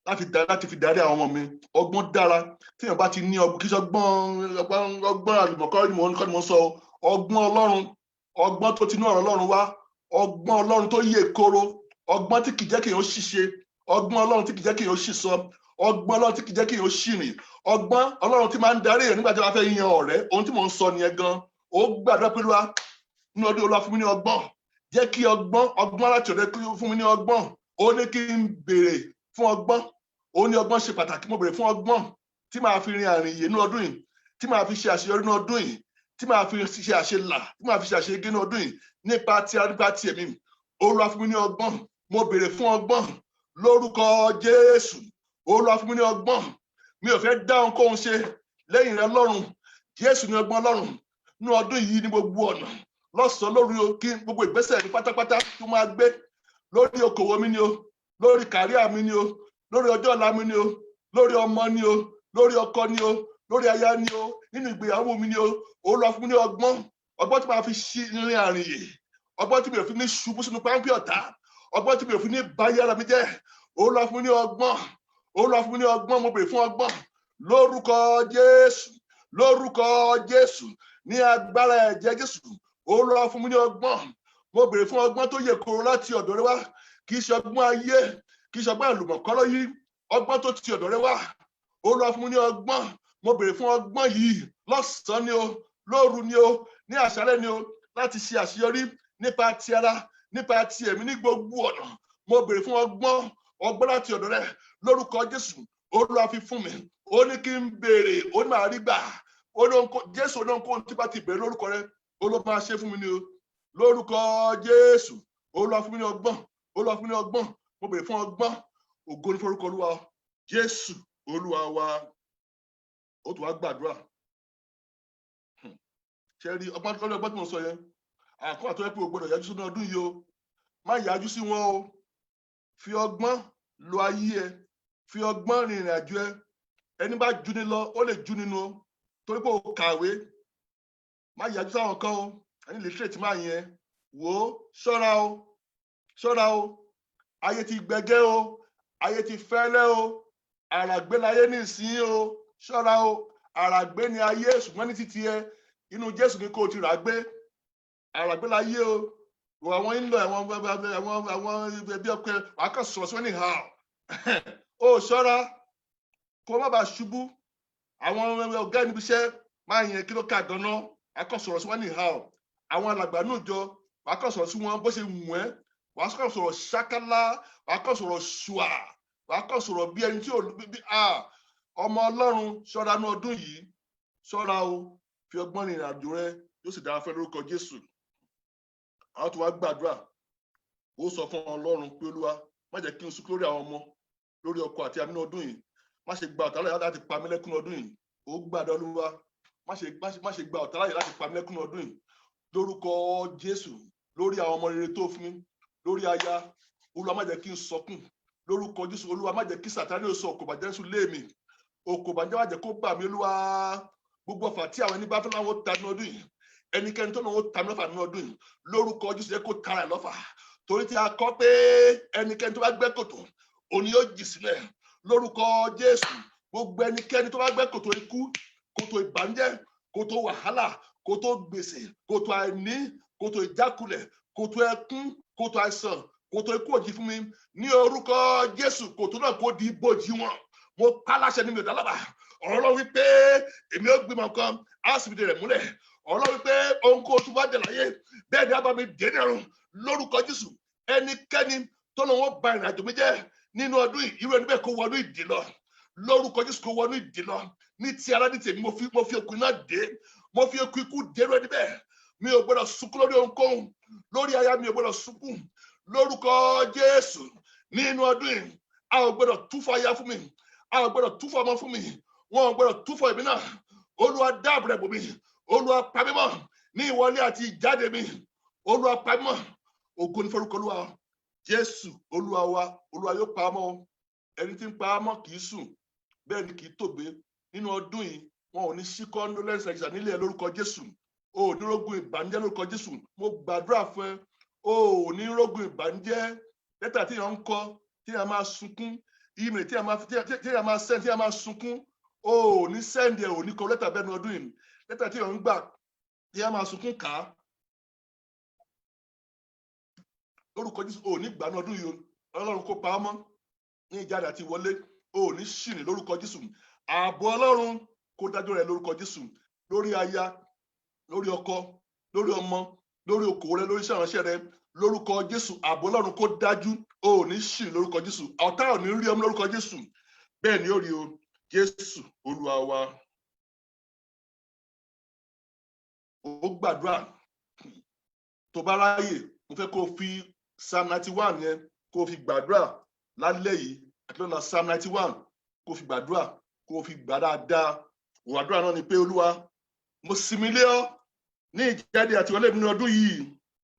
láti fi darí àwọn ọmọ mi. Ọgbọ́n dára. Téèyàn bá ti ní ọgbọ́n, kí ṣe ọgbọ́n àlùmọ̀kọ́ ni mo sọ, ọgbọ́n Ọlọ́run, ọgbọ́n tó tinú ọ̀rọ̀ Ọlọ́run wá, ọgbọ́n Ọlọ́run tó yè koro, ọgbọ́n tí kì í jẹ́ kéèyàn ṣìṣe, ọgbọ́n Ọlọ́run tí kì í jẹ́ kéèyàn ṣìsọ, ọgbọ́n Ọlọ́run tí kì í jẹ́ kéèyàn ṣìrìn, ọgbọ́n Ọlọ́run tí máa ń darí èèyàn nígbà tí wọ́n fẹ́ yan ọ̀rẹ́. Ohun tí mò ń sọ nìyẹn gan. Ó gbàdúrà pẹ̀lú wa nínú ọdún: Olúwa, fún mi ní ọgbọ́n. Jẹ́ kí ọgbọ́n láti ọ̀dọ̀ fún mi ní ọgbọ́n. Ó ní kí n béèrè fún ọgbọ́n. Ó ní ọgbọ́n ṣe pàtàkì. Mo béèrè fún ọgbọ́n tí màá fi rin àrìn yìí ní ọdún yìí, tí màá fi ṣe àṣeyọrí ní ọdún yìí, tí màá fi ṣe àṣelà, tí màá fi ṣe àṣeyege ní ọdún yìí, nípa ti ara, nípa ti ẹ̀mí. Olúwa, fún mi ní ọgbọ́n. Mo béèrè fún ọgbọ́n lórúkọ Jésù. Olúwa, fún mi ní ọgbọ́n. Mi ò fẹ́ dá ohunkóhun ṣe lẹ́yìn rẹ lọ́run. Jésù ní ọgbọ́n Ọlọ́run ní ọdún yìí, ní gbogbo ọ̀nà, lọ́sàn-án, lórí o, kí gbogbo ìgbésẹ̀ ní pátápátá tó máa gbé lórí okòwò mi ni o, lórí career mi ni o, lórí ọjọ́ ọ̀la mi ni o, lórí ọmọ ni o, lórí ọkọ ni o, lórí aya ni o, nínú ìgbéyàwó mi ni o. Olúwa, fún mi ní ọgbọ́n, ọgbọ́n tí màá fi ṣí rin àrìn yìí, ọgbọ́n tí mi ò fi ní ṣubú sínú páńpẹ́ ọ̀tá, ọgbọ́n tí mi ò fi ní báyé ara mi jẹ́. Olúwa, fún mi ní ọgbọ́n. Olúwa, fún mi ní ọgbọ́n. Mo béèrè fún ọgbọ́n lórúkọ Jésù, lórúkọ Jésù, ní agbára ẹ̀jẹ̀ Jésù. Olúwa, fún mi ní ọgbọ́n. Mo béèrè fún ọgbọ́n tó yè koro láti ọ̀dọ̀ rẹ wá, kì í ṣe ọgbọ́n ayé, kì í ṣe ọgbọ́n àlùmọ̀kọ́rọ́ yìí, ọgbọ́n tó ti ọ̀dọ̀ rẹ wá. Olúwa, fún mi ní ọgbọ́n. Mo béèrè fún ọgbọ́n yìí lọ́sàn-án ni o, lóru ni o, ní àṣálẹ́ ni o, láti ṣe àṣeyọrí nípa ti ara, nípa ti ẹ̀mí, ní gbogbo ọ̀nà. Mo béèrè fún ọgbọ́n, ọgbọ́n láti ọ̀dọ̀ rẹ lórúkọ Jésù. Olúwa, fi fún mi. Ó ní kí n béèrè, ó ní màá rí gbà. Ó ní Jésù ní ohunkóhun tí bá ti béèrè lórúkọ rẹ, ó ló máa ṣe fún mi ní o, lórúkọ Jésù. Olúwa, fún mi ní ọgbọ́n. Olúwa, fún mi ní ọgbọ́n. Mo béèrè fún ọgbọ́n. Ògo ní forúkọ Olúwa. Jésù Olúwa wa. Ó tún wá gbàdúrà. Ṣe rí ọgbọ́n lórí ọgbọ́n tí mo sọ yẹn? Àkọ́ àtọ́ pé o gbọ́dọ̀ yájú sínú ọdún yìí o. Má yájú sí wọn o. Fi ọgbọ́n lo ayé ẹ, fi ọgbọ́n rin ìrìn àjò ẹ. Ẹni bá ju ni lọ, ó lè ju nínú o, torí pé o kàwé. Má yájú sáwọn kan o. Ẹni literate máa yẹn, wò ó, ṣọ́ra o, ṣọ́ra o. Ayé ti gbẹgẹ́ o, ayé ti fẹ́lẹ́ o, àràgbé láyé nísìnyí o. Ṣọ́ra o. Àràgbé ni ayé, ṣùgbọ́n ní títí ẹ, inú Jésù ni kò ti rà gbé. Àràgbé láyé o. Wò àwọn ń lọ àwọn ẹbí ọkọ ẹ, wàá kàn sọ̀rọ̀ sí wọn ní ha o. Ṣọ́ra kó má bàa ṣubú. Àwọn ọ̀gá níbi iṣẹ́ máa yẹn, kí ló kà ganan? Wàá kàn sọ̀rọ̀ sí wọn ní ha o. Àwọn alàgbà náà jọ, wàá kàn sọ̀rọ̀ sí wọn bó ṣe wù ẹ́. Wàá kàn sọ̀rọ̀ ṣákálá, wàá kàn sọ̀rọ̀ ṣùà, wàá kàn sọ̀rọ̀ bí ẹni tí ò bí ọmọ Ọlọ́run. Ṣọ́ra ní ọdún yìí, ṣọ́ra o. Fi ọgbọ́n rìnrìn àjò rẹ, yóò sì dára fẹ́ lórúkọ Jésù. Àwọn tó wá gbàdúrà, ó sọ fún Ọlọ́run pé, Olúwa, má jẹ́ kí n sunkún lórí àwọn ọmọ. Lórí ọkọ àti àmì ọdún yìí, má ṣe gba ọ̀tá láyè láti pa mí lẹ́kún ọdún yìí. Ó gbàdọ̀ Olúwa, má ṣe gba ọ̀tá láyè láti pa mí lẹ́kún ọdún yìí lórúkọ Jésù. Lórí àwọn ọmọ rere tó fún mi, lórí aya, Olúwa, má jẹ́ kí n sọkún lórúkọ Jésù. Olúwa, má jẹ́ kí Sàtánì ó sọ òkò bàjẹ́ sùn lé mi. Òkò bàjẹ́ má jẹ́ kó bà mí. Olúwa, gbogbo ọfà tí àwọn ẹni bá fẹ́ láwọn ta ní ọdún yìí, ẹnikẹ́ni tó náà ó ta mí lọ́fà ní ọdún yìí, lórúkọ Jésù, yẹ kó tara ẹ̀ lọ́fà, torí tí a kọ pé ẹnikẹ́ni tó bá gbẹ́ kòtò, òní yóò jì sílẹ̀. Lórúkọ Jésù, gbogbo ẹnikẹ́ni tó bá gbẹ́ kòtò ikú, kòtò ìbànújẹ́, kòtò wàhálà, kòtò gbèsè, kòtò àìní, kòtò ìjákulẹ̀, kòtò ẹkún, kòtò àìsàn, kòtò ikú òjì fún mi, ní orúkọ Jésù, kòtò náà kó di ibojì wọn. Mo pa láṣẹ ní mi ò dálábà. Ọ̀rọ̀ Ọlọ́run wípé èmi ó gbìmọ̀ kan, á sì fi rẹ̀ múlẹ̀. Ọ̀rọ̀ Ọlọ́run wípé ohunkóhun tó bá dẹ̀ láyé, bẹ́ẹ̀ ni á bá mi dé ní ọ̀run. Lórúkọ Jésù, ẹnikẹ́ni tó lóun ó ba ìrìnàjò mi jẹ́ nínú ọdún yìí, irú ẹni bẹ́ẹ̀ kó wọnú ìdè lọ. Lórúkọ Jésù, kó wọnú ìdè lọ. Ní ti ara ní tèmi, mo fi okùn iná dé, mo fi okùn ikú dé irú ẹni bẹ́ẹ̀. Mi ò gbọ́dọ̀ sunkún lórí ohunkóhun. Lórí aya, mi ò gbọ́dọ̀ sunkún lórúkọ Jésù. Nínú ọdún yìí, a ò gbọ́dọ̀ túfọ̀ aya fún mi, a ò gbọ́dọ̀ túfọ̀ ọmọ fún mi, wọn ò gbọ́dọ̀ túfọ̀ èmi náà. Olúwa, dáàbò rẹ̀ bò mí. Olúwa, pa mí mọ́ ní ìwọlé àti ìjáde mi. Olúwa, pa mí mọ́. Ògo ní forúkọ Olúwa. Jésù Olúwa wa. Olúwa yóò pa á mọ́. Ẹni tí ń pa á mọ́ kì í sùn, bẹ́ẹ̀ ni kì í tògbé. Nínú ọdún yìí, wọn ò ní sí condolence register nílé ẹ lórúkọ Jésù. O ò ní rógun ìbànújẹ́ lórúkọ Jésù. Mo gbàdúrà fún ẹ, o ò ní rógun ìbànújẹ́. Lẹ́tà tí èèyàn ń kọ tí èèyàn máa sunkún, email tí èèyàn máa send tí èèyàn máa sunkún, o ò ní send ẹ, ò ní kọ lẹ́tà bẹ́ẹ̀ ní ọdún yìí. Lẹ́tà tí èèyàn ń gbà tí èèyàn máa sunkún kà á, lórúkọ Jésù, o ò ní gbà ní ọdún yìí o. Ọlọ́run kó pa á mọ́ ní ìjáde àti ìwọlé. O ò ní ṣìrìn lórúkọ Jésù. Ààbò Ọlọ́run kó dájú rẹ lórúkọ Jésù, lórí aya, lórí ọkọ, lórí ọmọ, lórí okòwò rẹ, lórí iṣẹ́ ìránṣẹ́ rẹ. Lórúkọ Jésù, ààbò Ọlọ́run kó dájú. O ò ní ṣìrìn lórúkọ Jésù. Ọ̀tá ò ní rí ọmọ lórúkọ Jésù. Bẹ́ẹ̀ ni ó rí o. Jésù Olúwa wa. Ó gbàdúrà. Tó bá ráyè, mo fẹ́ kó o fi Psalm 91 yẹn, kó o fi gbàdúrà lálẹ́ yìí àti lọ́la. Psalm 91, kó o fi gbàdúrà, kó o fi gbà dáadáa. Òwàdúrà náà ni pé, Olúwa, mo sinmi lé ọ ní ìjáde àti ìwọlé mi ní ọdún yìí.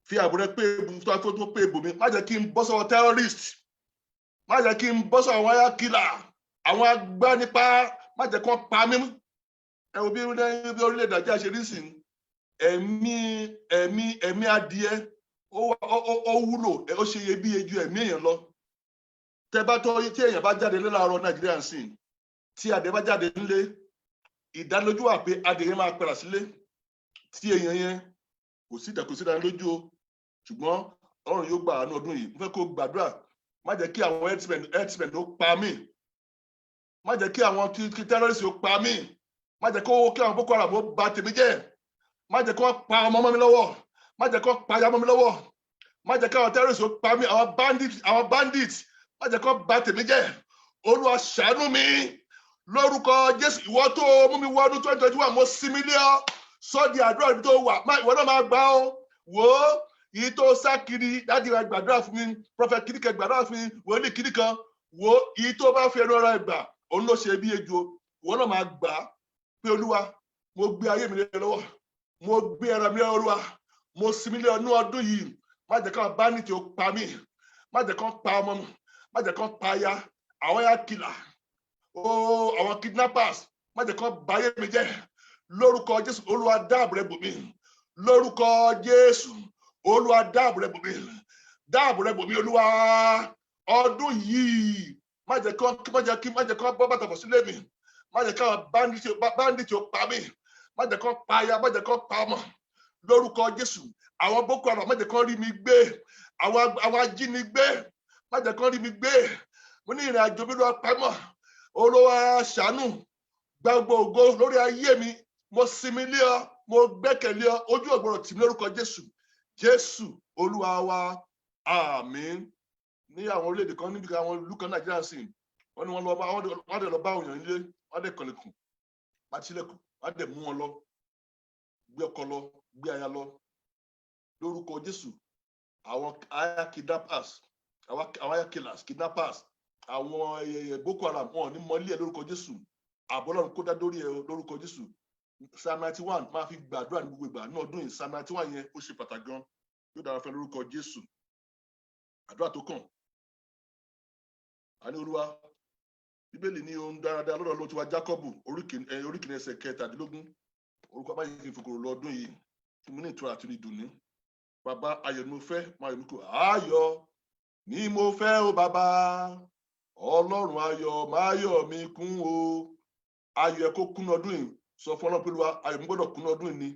Fi ààbò rẹ pé tó tó pé ibò mi. Má jẹ́ kí n bọ́ sọ́wọ́ terrorist, má jẹ́ kí n bọ́ sọ́wọ́ wáyà killer, àwọn agbánipa, má jẹ́ kí wọ́n pa mí. Ẹ wo bí orílẹ̀-èdè Nàìjíríà ṣe rí sìn. Ẹ̀mí adìẹ ó wúlò, ó ṣe iyebíye ju ẹ̀mí èèyàn lọ. Tẹ bá tọ́ tí èèyàn bá jáde ní láàárọ̀ Nàìjíríà ń sìn, tí adìẹ bá jáde nílé, ìdánilójú wà pé adìẹ yẹn máa padà sílé. Tí èèyàn yẹn, kò sí ìdánilójú o, ṣùgbọ́n Ọlọ́run yóò gbà àánú ọdún yìí. Mo fẹ́ kó gbàdúrà: má jẹ́ kí àwọn herdsmen ó pa mí, má jẹ́ kí àwọn terrorists ó pa mí, má jẹ́ kí àwọn Boko Haram ó bà tèmi jẹ́, má jẹ́ kí wọ́n pa ọmọ mọ́ mi lọ́wọ́, má jẹ́ kí wọ́n pa aya mọ́ mi lọ́wọ́, má jẹ́ kí àwọn terrorists ó pa mí, àwọn bandits, má jẹ́ kí wọ́n bà tèmi jẹ́. Olúwa, ṣàánú mi lórúkọ Jésù. Ìwọ tó mú mi wọ ọdún 2021, mo sinmi lé ọ. Sọ di àdúrà ibi tó wà. Ìwọ náà máa gbà ó. Wò ó, yìí tó sá kiri, "Daddy wa, gbàdúrà fún mi. Prophet kìnìkan, gbàdúrà fún mi. Wòlíì kìnìkan." Wò ó, yìí tó bá fi ẹnu ara ẹ gbà, òun ló ṣe bí ejò. Ìwọ náà máa gbà á pé, "Olúwa, mo gbé ayé mi lé lọ́wọ́, mo gbé ara mi lé Olúwa, mo sinmi lé ọdún ọdún yìí. Má jẹ́ káwọn bandit ó pa mí, má jẹ́ kán pa ọmọ mi, má jẹ́ kán pa aya, àwọn ya kìlà ó, àwọn kidnappers, má jẹ́ kán bà ayé mi jẹ́ lórúkọ Jésù. Olúwa, dáàbò rẹ bò mí lórúkọ Jésù. Olúwa, dáàbò rẹ bò mí, dáàbò rẹ bò mí. Olúwa, ọdún yìí, má jẹ́ kán bọ́ bàtà bọ̀ sílé mi, má jẹ́ káwọn bandit ó pa mí, má jẹ́ kán pa aya, má jẹ́ kán pa ọmọ lórúkọ Jésù. Àwọn Boko Haram, má jẹ́ kán rí mi gbé. Àwọn ajínigbé, má jẹ́ kán rí mi gbé. Mo ní ìrìn àjò mi lọ pamọ́. Olúwa, ṣàánú, gba gbogbo ògo lórí ayé mi. Mo sinmi lé ọ, mo gbẹ́kẹ̀lé ọ. Ojú ọ̀gbọ̀rọ̀ tì mí lórúkọ Jésù. Jésù Olúwa wa, àmín. Ní àwọn orílẹ̀-èdè kan, níbi àwọn ìlú kan Nàìjíríà sì, wọ́n ní wọ́n lọ bá wọ́n dẹ̀ lọ bá òyìn nílé, wọ́n dẹ̀ kànlẹ̀kùn, bá tilẹ̀kùn, wọ́n dẹ̀ mú wọn lọ, gbé ọkọ lọ, gbé aya lọ. Lórúkọ Jésù, àwọn aya kidnappers, àwọn aya killers, kidnappers, Àwọn Boko Haram, wọn ò ní mọ́lé ẹ lórúkọ Jésù. Ààbò Ọlọ́run kó dá lórí ẹ lórúkọ Jésù. Psalm 91, máa fi gbàdúrà ní gbogbo ìgbà ní ọdún yìí. Psalm 91 yẹn, ó ṣe pàtàkì gan, yóò dára fẹ́ lórúkọ Jésù. Àdúrà tó kàn á ní, Olúwa, Bíbélì ní ohun dáradára lọ́dọ̀ ló ti wá. Jákọ́bù orí 2 ẹsẹ̀ 17. Orúkọ báyìí kì í fòkòrò lọ́dún yìí, fún mi ní ìtura àti ìdùnnú. Bàbá, ayọ̀ ni mo fẹ́, máa yọ̀ mí kò. Ayọ̀ ni mo fẹ́ o, bàbá Ọlọ́run ayọ̀, máa yọ̀ mí kún o. Ayọ̀ ẹ kó kún ọdún yìí. Sọ fún Ọlọ́run pé, Olúwa, ayọ̀ mi gbọ́dọ̀ kún ọdún yìí ni.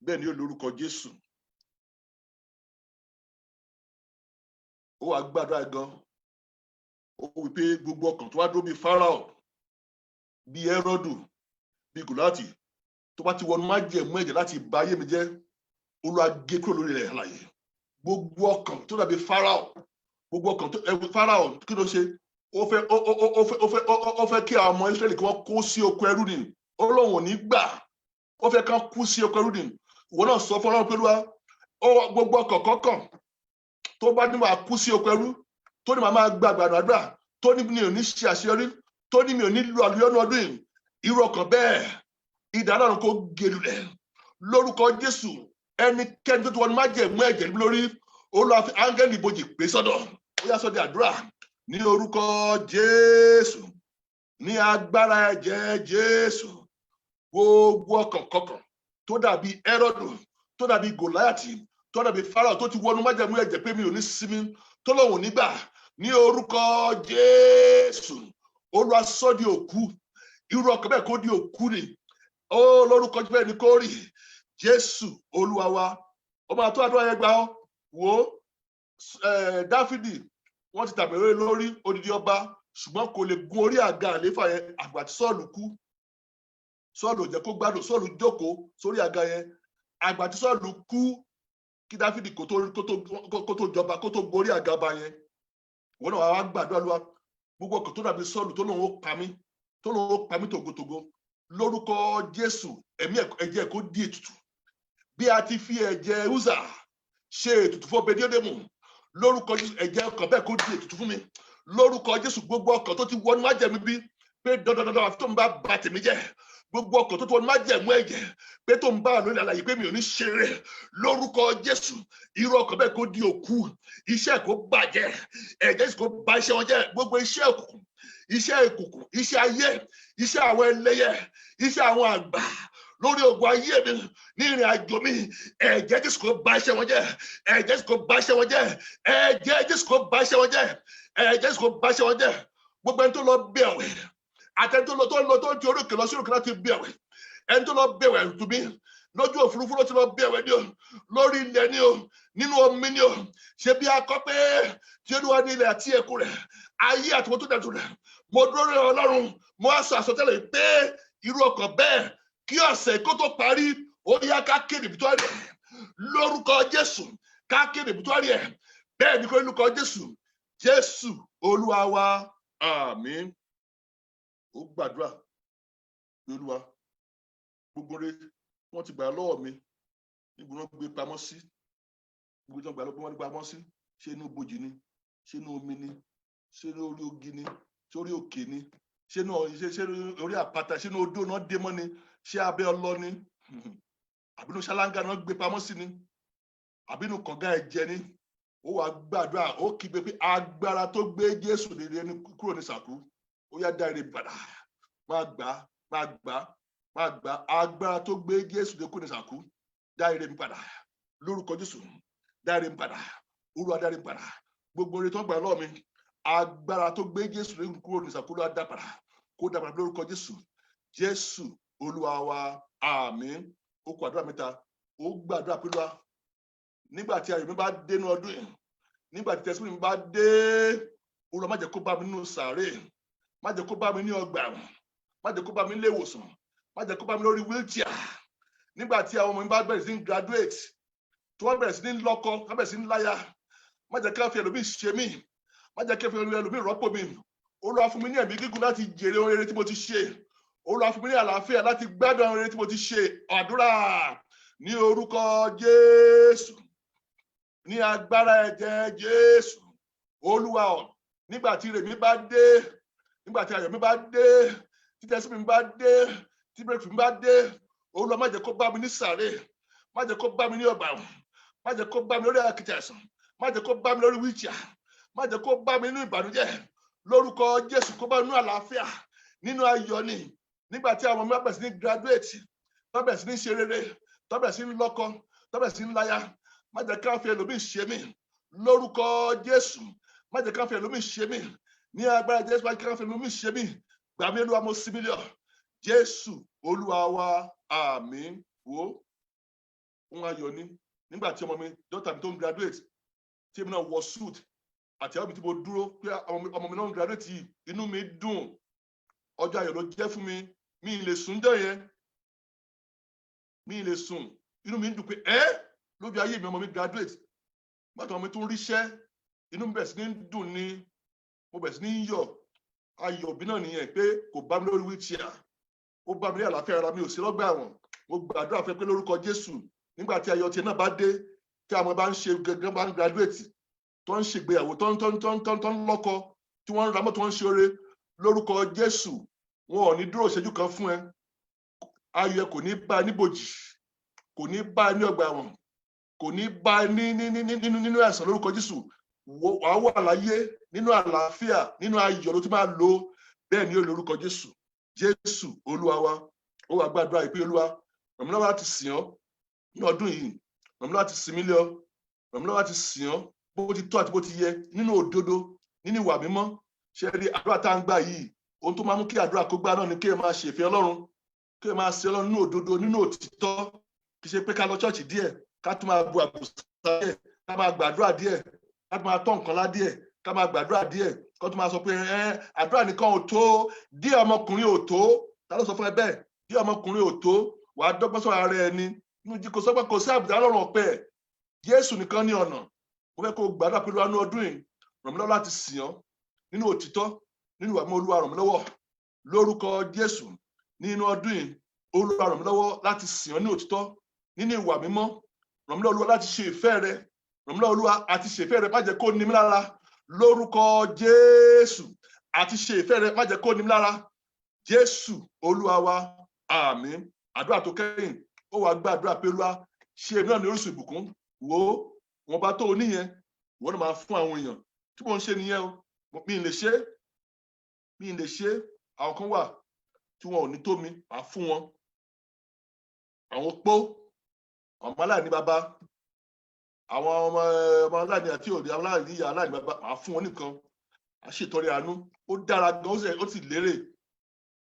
Bẹ́ẹ̀ ni yóò lórúkọ Jésù. Ó wàá gbàdúrà gan. Ó wí pé gbogbo ọkàn tó wá dúró bíi Fáráò, bíi Hẹ́rọ́dù, bíi Gòláàtì, tó bá ti wọnú májẹ̀mú ẹ̀jẹ̀ láti bà ayé mi jẹ́, Olúwa, gé kúrò lórí rẹ̀ àlàyé. Gbogbo ọkàn tó dàbí Fáráò, gbogbo ọkàn tó Fáráò, kí ló ṣe? Ó fẹ́ ó ó ó fẹ́ ó fẹ́ ó fẹ́ kí àwọn ọmọ Ísírẹ́lì kí wọ́n kó sí oko ẹrú ni. Ó lóun ò ní gbà. Ó fẹ́ ká kú sí oko ẹrú ni. Ìwọ náà sọ fún Ọlọ́run pé, Olúwa, gbogbo ọkàn kọ̀ọ̀kan tó bá ní wàá kú sí oko ẹrú, tó ní màá máa gba àgbàdo àdúrà, tó ní mi ò ní ṣe àṣeyọrí, tó ní mi ò ní lu àlùyọ́nù ọdún yìí, irú ọkàn bẹ́ẹ̀, idà Ọlọ́run kó gé lulẹ̀ lórúkọ Jésù. Ẹnikẹ́ni tó ti wọnú májẹ̀mú ẹ̀jẹ̀ lórí, Olúwa, fi áńgẹ́lì ibojì pè sọ́dọ̀. Ó yá, sọ́ di àdúrà. Ní orúkọ Jésù, ní agbára ẹ̀jẹ̀ Jésù, gbogbo ọkàn kọkàn tó dàbí Hẹ́rọ́dù, tó dàbí Gòláyàtì, tó dàbí Fáráò, tó ti wọnú májẹ̀mú ẹ̀jẹ̀ pé mi ò ní sinmi, tó lóun ò ní gbà, ní orúkọ Jésù, Olúwa, sọ di òkú. Irú ọkàn bẹ́ẹ̀ kó di òkú ni ó lórúkọ bẹ́ẹ̀ ni kó rí. Jésù Olúwa wa. Ó máa tó àdúrà yẹn gbà. Ọ́ wò ó, Dáfídì, wọ́n ti tàbí lórí odidi ọba, ṣùgbọ́n kò lè gun orí àga àléfà yẹn àgbà tí Sọ́ọ̀lù kú. Sọ́ọ̀lù ò jẹ́ kó gbádùn. Sọ́ọ̀lù jókòó sórí àga yẹn àgbà tí Sọ́ọ̀lù kú, kí Dáfídì kó tó jọba, kó tó gorí àga ọba yẹn. Wọn náà wàá gbàdúrà lọ́wọ́. Gbogbo ọkàn tó dàbí Sọ́ọ̀lù, tó lóun ó pa mí, tó lóun ó pa mí tògótògó, lórúkọ Jésù, ẹ̀mí ẹ̀jẹ̀ kó di ètùtù. Bí a ti fi ẹ̀jẹ̀ Uza ṣe ètùtù fún Obedédémù, lórúkọ Jésù, ẹ̀jẹ̀ ọkàn bẹ́ẹ̀ kó di ètùtù fún mi lórúkọ Jésù. Gbogbo ọkàn tó ti wọnú májẹ̀mú bí pé dandandandan àfi tó ń bá ba tèmi jẹ́, gbogbo ọkàn tó ti wọnú májẹ̀mú ẹ̀jẹ̀ pé tó ń bá lórí àlàyé pé mi ò ní ṣeré, lórúkọ Jésù, irú ọkàn bẹ́ẹ̀ kó di òkú. Iṣẹ́ kó bàjẹ́, ẹ̀jẹ̀ Jésù kó bà iṣẹ́ wọn jẹ́. Gbogbo iṣẹ́ òkùnkùn, iṣẹ́ ìkùnkùn, iṣẹ́ ayé, iṣẹ́ àwọn ẹlẹ́yẹ, iṣẹ́ àwọn àgbà lórí ogun ayé mi, ní ìrìn àjò mi, ẹ̀jẹ̀ Jésù kó bà iṣẹ́ wọn jẹ́. Ẹ̀jẹ̀ Jésù kó bà iṣẹ́ wọn jẹ́. Ẹ̀jẹ̀ Jésù kó bà iṣẹ́ wọn jẹ́. Ẹ̀jẹ̀ Jésù kó bà iṣẹ́ wọn jẹ́. Gbogbo ẹni tó lọ bẹ̀ ọ̀wẹ̀, àtẹni tó lọ tó ti orí òkè lọ sí òkè láti bẹ̀ ọ̀wẹ̀, ẹni tó lọ bẹ̀ ọ̀wẹ̀ tùmí lójú òfurufú ló ti lọ bẹ̀ ọ̀wẹ̀ ni o, lórí ilẹ̀ ni o, nínú omi ni o, ṣe bí akọ pé tí Olúwa ní ilẹ̀ àti ẹ̀kún rẹ̀, ayé àti wọn tó dẹ̀tù rẹ̀. Mo dúró lórí Ọlọ́run, mo á sọ àsọtẹ́lẹ̀ pé irú ọkàn bẹ́ẹ̀, kí ọ̀sẹ̀ kó tó parí, ó yá, ká kéde victory ẹ̀ lórúkọ Jésù. Ká kéde victory ẹ̀. Bẹ́ẹ̀ ni kò lórúkọ Jésù. Jésù Olúwa wa, àmín. Ó gbàdúrà pé, Olúwa, gbogbo rẹ wọ́n ti gbà lọ́wọ́ mi, níbo wọ́n gbé pamọ́ sí? Gbogbo tí wọ́n gbà lọ́wọ́, wọ́n gbé pamọ́ sí, ṣé inú ibojì ni? Ṣé inú omi ni? Ṣé inú orí ogi ni? Ṣé orí òkè ni? Ṣé inú ṣé orí àpáta? Ṣé inú odó náà dé mọ́ ni? Ṣé abẹ́ ọlọ́ ni? Àbí inú ṣáláńgá náà gbé pamọ́ sí ni? Àbí inú kànga ẹ̀jẹ̀ ni? Ó wàá gbàdúrà, ó kígbe pé agbára tó gbé Jésù dìde ní kúrò ní sàkú, ó yá, dá ire padà. Máa gbà, máa gbà, máa gbà. Agbára tó gbé Jésù dìde kúrò ní sàkú, dá ire mi padà lórúkọ Jésù. Dá ire mi padà. Olúwa, dá ire mi padà. Gbogbo oore tó ń gbà lọ́wọ́ mi, agbára tó gbé Jésù dìde kúrò ní sàkú ló dá padà, kó dá padà lórúkọ Jésù. Jésù Olúwa wa, àmín. Ó kó àdúrà mẹ́ta. Ó gbàdúrà pé, Olúwa, nígbà tí ayọ̀ mi bá dénú ọdún yìí, nígbà tí testimony mi bá dé, Olúwa, má jẹ́ kó bá mi nínú sàárè, má jẹ́ kó bá mi ní ọgbà ẹ̀wọ̀n, má jẹ́ kó bá mi nílé ìwòsàn, má jẹ́ kó bá mi lórí wheelchair. Nígbà tí àwọn ọmọ mi bá bẹ̀rẹ̀ sí ní graduate, tí wọ́n bẹ̀rẹ̀ sí ní lọ́kọ, wọ́n bẹ̀rẹ̀ sí ní láya, má jẹ́ kí wọ́n fi ẹlòmíì ṣe mí, má jẹ́ kí wọ́n fi ẹlòmíì rọ́pò mi. Olúwa, fún mi ní ẹ̀mí gígùn láti jèrè ohun rere tí mo ti ṣe. Olúwa, fún mi ní àlàáfíà láti gbádùn ohun rere tí mo ti ṣe. Àdúrà. Ní orúkọ Jésù, ní agbára ẹ̀jẹ̀ Jésù, Olúwa. Nígbà tí ire mi bá dé, nígbà tí ayọ̀ mi bá dé, tí testimony mi bá dé, tí breakthrough mi bá dé, Olúwa, má jẹ́ kó bá mi ní sàré, má jẹ́ kó bá mi ní ọgbà ẹ̀wọ̀n, má jẹ́ kó bá mi lórí àkìtì àìsàn, má jẹ́ kó bá mi lórí wheelchair, má jẹ́ kó bá mi nínú ìbànújẹ́. Lórúkọ Jésù, kó bá mi nínú àlàáfíà, nínú ayọ̀ ni. Nígbà tí àwọn ọmọ mi bá bẹ̀rẹ̀ sí ní graduate, tó bẹ̀rẹ̀ sí ní ṣe rere, tó bẹ̀rẹ̀ sí ní lọ́kọ, tó bẹ̀rẹ̀ sí ní láya, má jẹ́ ká fi ẹlòmíì ṣe mí. Lórúkọ Jésù, má jẹ́ ká fi ẹlòmíì ṣe mí. Ní agbára Jésù, má jẹ́ ká fi ẹlòmíì ṣe mí. Gbà mí, Olúwa, mo sinmi lé ọ. Jésù Olúwa wa, àmín. Wo, ń ayọ̀ ni nígbà tí ọmọ mi, daughter mi tó ń graduate, tí èmi náà wọ suit àti àwọn ibi tí mo dúró pé ọmọ mi náà ń graduate yìí, inú mi dùn. Ọjọ́ ayọ̀ ló jẹ́ fún mi. Mi ì lè sùn jọ yẹn, mi ì lè sùn. Inú mi ń dùn pé ẹ́ lójú ayé mi, ọmọ mi graduate. Nígbà tí ọmọ mi tún ríṣẹ́, inú mi bẹ̀rẹ̀ sí ní dùn ni, mo bẹ̀rẹ̀ sí ní yọ̀. Ayọ̀ òbí náà nìyẹn, pé kò bá mi lórí wheelchair, ó bá mi ní àlàáfíà ara, mi ò sí lọ́gbà ẹ̀wọ̀n. Mo gbàdúrà fẹ́ pé lórúkọ Jésù, nígbà tí ayọ̀ tiẹ̀ náà bá dé, tí àwọn bá ń ṣe gẹ́gẹ́, bá ń graduate, tó ń ṣègbéyàwó, tó ń lọ́kọ, tí wọ́n ń ra mọ́tò, tó ń ṣe oore, lórúkọ Jésù, wọn ò ní dúró ìṣẹ́jú kan fún ẹ. Ayọ̀ ẹ kò ní bá ẹ níbòjì, kò ní bá ẹ ní ọgbà ẹ̀wọ̀n, kò ní bá ẹ ní ní ní nínú nínú ẹ̀sán. Lórúkọ Jésù, wàá wà láyé nínú àlàáfíà, nínú ayọ̀ ló ti máa lò. Bẹ́ẹ̀ ni ó lórúkọ Jésù. Jésù Olúwa wa. Ó wàá gbàdúrà yìí pé, Olúwa, ràn mí lọ́wọ́ láti sìn ọ́ ní ọdún yìí. Ràn mí lọ́wọ́ láti sinmi lé ọ. Ràn mí lọ́wọ́ láti sìn ọ́ bó ti tọ́ àti bó ti yẹ, nínú òdodo, nínú ìwà mímọ́. Ṣe rí àdúrà tá à ń gbà yìí, ohun tó máa mú kí àdúrà kó gbà náà ni kí ẹ máa ṣèfẹ́ Ọlọ́run, kí ẹ máa ṣe Ọlọ́run nínú òdodo, nínú òtítọ́. Kì í ṣe pé ká lọ ṣọ́ọ̀ṣì díẹ̀, ká tún máa bu àbùsà díẹ̀, ká máa gbàdúrà díẹ̀, ká tún máa tọ́ nǹkan lá díẹ̀, ká máa gbàdúrà díẹ̀, ká tún máa sọ pé ẹ àdúrà nìkan ò tó, díẹ̀ ọmọkùnrin ò tó. Ta ló sọ fún ẹ bẹ́ẹ̀? Díẹ̀ ọmọkùnrin ò tó. Wàá dọ́gbọ́n sọ̀rọ̀ ara ẹni nínú. Kò sọ pé kò sí àbùdá lọ́rùn ọ̀pẹ. Jésù nìkan ní ọ̀nà. Mo fẹ́ kó o gbàdúrà pẹ̀lú àánú ọdún yìí, ràn mí lọ́wọ́ láti sìn ọ́ nínú òtítọ́, nínú ìwà mímọ́. Olúwa, ràn mí lọ́wọ́ lórúkọ Jésù. Nínú ọdún yìí, Olúwa, ràn mí lọ́wọ́ láti sìn ọ́ ní òtítọ́, nínú ìwà mímọ́. Ràn mí lọ́wọ́, Olúwa, láti ṣe ìfẹ́ rẹ. Ràn mí lọ́wọ́, Olúwa, àti ṣe ìfẹ́ rẹ, má jẹ́ kó ní mí lára. Lórúkọ Jésù, àti ṣe ìfẹ́ rẹ, má jẹ́ kó ní mí lára. Jésù Olúwa wa, àmín. Àdúrà tó kẹ́yìn, ó wàá gbàdúrà pé, Olúwa, ṣe èmi náà ní orísun ìbùkún. Wo, wọn bá tó o níyẹn, ìwọ náà máa fún àwọn èèyàn. Tí mò ń ṣe nìyẹn o. Mi ì lè ṣe, mi ì lè ṣe. Àwọn kan wà tí wọn ò ní tó mi, màá fún wọn. Àwọn opó, àwọn ọmọ aláìní bàbá, àwọn ọmọ aláìní àti òde, àwọn aláìní ìyá, aláìní bàbá, màá fún wọn nìkan. À ṣètọrẹ àánú, ó dára gan, ó sì lérè.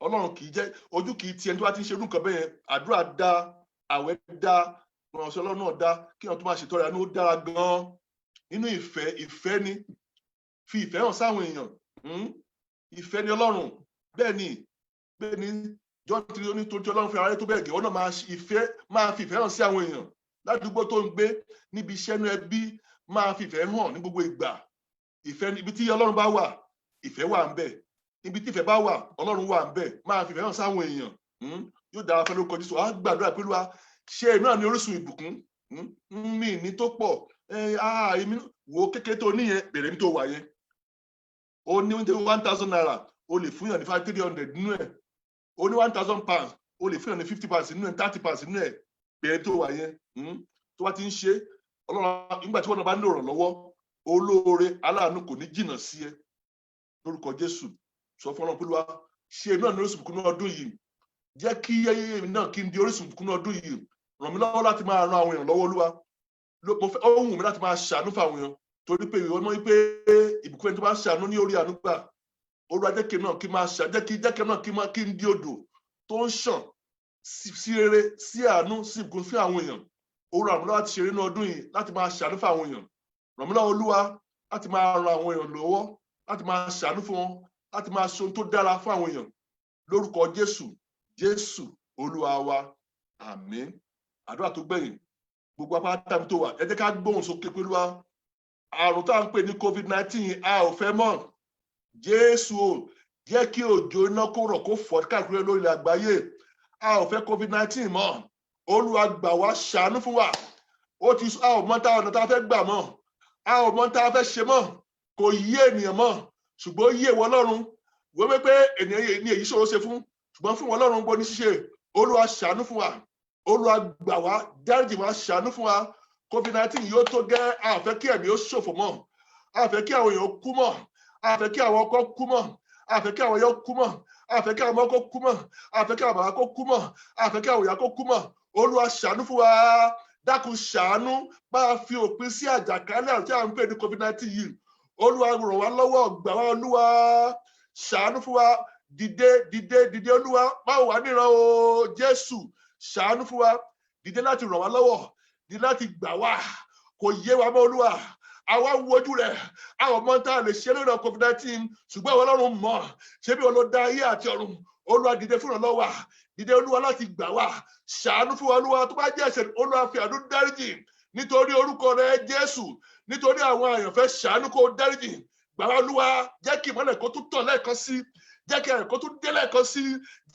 Ọlọ́run kì í jẹ́ ojú kì í ti ẹni tó bá ti ń ṣerú nǹkan bẹ́ẹ̀ yẹn. Àdúrà dá, àwẹ̀ dá, ìrànṣẹ́ Ọlọ́run náà dá, kí wọn tó máa ṣètọrẹ àánú, ó dára gan. Nínú ìfẹ́, ìfẹ́ ni, fi ìfẹ́ hàn sáwọn èèyàn. Ìfẹ́ ni Ọlọ́run. Bẹ́ẹ̀ ni, bẹ́ẹ̀ ni. John 3, ó ní tó tí Ọlọ́run fi ara tó bẹ́ẹ̀ gẹ́. Ọ náà máa ìfẹ́, máa fi ìfẹ́ hàn sí àwọn èèyàn ládùúgbò tó ń gbé, níbi iṣẹ́, inú ẹbí. Máa fi ìfẹ́ hàn ní gbogbo ìgbà. Ìfẹ́, ibi tí Ọlọ́run bá wà, ìfẹ́ wà ń bẹ̀. Ibi tí ìfẹ́ bá wà, Ọlọ́run wà ń bẹ̀. Máa fi ìfẹ́ hàn sáwọn èèyàn. Yóò dára fẹ́ lórúkọ Jésù. Á gbàdúrà pé, Olúwa, ṣe èmi náà ní orísun ìbùkún. Mi ní tó pọ̀. Èmi wo, kékeré tó níyẹn, bèrè mi tó wà yẹn. Ó ní ₦1,000, o lè fún yàn ní 5, 300 nínú ẹ̀. Ó ní £1,000, o lè fún yàn ní £50 nínú ẹ̀, £30 nínú ẹ̀. Bèrè tó wà yẹn. Tó bá ti ń ṣe, Ọlọ́run, nígbà tí wọ́n náà bá nílò ìrànlọ́wọ́, olóore aláàánú kò ní jìnnà sí ẹ lórúkọ Jésù. Sọ fún Ọlọ́run pé, Olúwa, ṣe èmi náà ní orísun ìbùkún ní ọdún yìí. Jẹ́ kí èmi náà kí n di orísun ìbùkún ní ọdún yìí. Ràn mí lọ́wọ́ láti máa ran àwọn èèyàn lọ́wọ́. Olúwa, mo fẹ́, ó wù mí láti máa ṣàánú fún àwọn èèyàn, torí pé ìwọ mọ̀ pé ìbùkún ẹni tó bá ṣàánú ní orí àánú gbà. Olúwa, jẹ́ kí náà kí máa ṣà, jẹ́ kí náà kí máa kí n di odò tó ń ṣàn sí rere, sí àánú, sí ìbùkún fún àwọn èèyàn. Olúwa, ràn mí lọ́wọ́ láti ṣeré ní ọdún yìí, láti máa ṣàánú fún àwọn èèyàn. Ràn mí lọ́wọ́, Olúwa, láti máa ran àwọn èèyàn lọ́wọ́, láti máa ṣàánú fún wọn, láti máa ṣe ohun tó dára fún àwọn èèyàn lórúkọ Jésù. Jésù Olúwa wa, àmín. Àdúrà tó gbẹ̀yìn, gbogbo apá tàbí tó wà, ẹ jẹ́ ká gbóhùn sókè pẹ̀lú wa. Àrùn tá à ń pè ní COVID-19, a ò fẹ́ mọ́. Jésù o, jẹ́ kí òjò iná kó rọ̀, kó fọ́ káàkiri lórí àgbáyé. A ò fẹ́ COVID-19 mọ́. Olúwa, gbà wá, ṣàánú fún wa. Ó ti a ò mọ tá ọ̀nà tá a fẹ́ gbà mọ́, a ò mọ tá a fẹ́ ṣe mọ́, kò yí ènìyàn mọ́. Ṣùgbọ́n ó yé ìwọ Ọlọ́run wọ́n wípé ènìyàn ní èyí ṣòro ṣe fún, ṣùgbọ́n fún Ọlọ́run gbọ́ ní ṣíṣe. Olúwa, ṣàánú fún wa. Olúwa, gbà wá, dáríjì wá, ṣàánú fún wa. COVID-19 yóò tó gẹ́. A fẹ́ kí ẹ̀mí ó ṣòfò mọ́, a fẹ́ kí àwọn èèyàn kú mọ́, a fẹ́ kí àwọn ọkọ kú mọ́, a fẹ́ kí àwọn èèyàn kú mọ́, a fẹ́ kí àwọn ọmọ kó kú mọ́, a fẹ́ kí àwọn bàbá kó kú mọ́, a fẹ́ kí àwọn ìyá kó kú mọ́. Olúwa, ṣàánú fún wa. Dákun, ṣàánú, bá a fi òpin sí àjàkálẹ̀ àrùn tí à ń pè ní COVID-19 yìí. Olúwa, ràn wá lọ́wọ́, gbà wá. Olúwa, ṣàánú fún wa. Dìde, dìde, dìde, Olúwa, má wà níran o. Jésù, ṣàánú fún wa. Dìde láti ràn wá lọ́wọ́, dìde láti gbà wá. Kò yé wa mọ́, Olúwa. Àwa wojú rẹ̀, àwọn ọmọ tá a lè ṣe lórí COVID-19, ṣùgbọ́n àwọn Ọlọ́run mọ̀ ṣé bí wọn ló dá ayé àti ọ̀run. Olúwa, dìde fún ìrànlọ́wọ́ wa. Dìde, Olúwa, láti gbà wá. Ṣàánú fún wa, Olúwa. Tó bá jẹ́ ẹ̀ṣẹ̀, Olúwa, fi àánú dáríjì nítorí orúkọ rẹ̀, Jésù, nítorí àwọn àyànfẹ́. Ṣàánú kó dáríjì, gbà wá, Olúwa. Jẹ́ kí ìmọ́lẹ̀ kó tún tàn lẹ́ẹ̀kan sí, jẹ́ kí ẹ̀rẹ̀ kó tún dé lẹ́ẹ̀kan sí.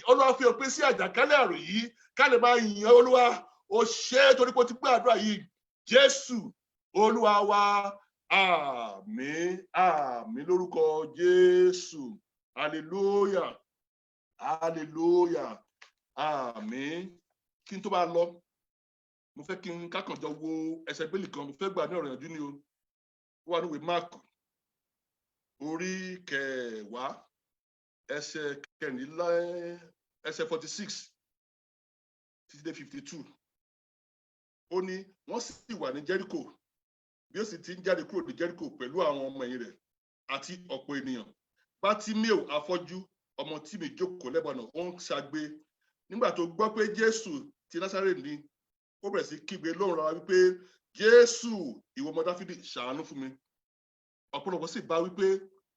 Olúwa, fi òpin sí àjàkálẹ̀ àrùn yìí, ká lè máa yìn ọ́. Olúwa, ó ṣe é torí pé o ti gbọ́ àdúrà yìí. Jésù Olúwa wa, àmín, àmín lórúkọ Jésù. Hallelujah, hallelujah, àmín. Kí n tó bá lọ, mo fẹ́ kí n kákànjọ wo ẹsẹ̀ Bíbélì kan. Mo fẹ́ gbà ní ọ̀rọ̀ ìyànjú ni o. Ó wà níwèé Mark, orí 10, ẹsẹ̀ 16, ẹsẹ̀ 46 títí dé 52. Ó ní, wọ́n sì wà ní Jẹ́ríkò. Bí ó sì ti ń jáde kúrò ní Jẹ́ríkò pẹ̀lú àwọn ọmọ ẹ̀yìn rẹ̀ àti ọ̀pọ̀ ènìyàn, Bátíméù afọ́jú, ọmọ Tímì, jókòó lẹ́bàá, ó ń ṣagbe. Nígbà tó gbọ́ pé Jésù ti Násárẹ́tì ni, ó bẹ̀rẹ̀ sí kígbe lóhùn rárá wípé, "Jésù, ìwọ ọmọ Dáfídì, ṣàánú fún mi." Ọ̀pọ̀lọpọ̀ sì bá wípé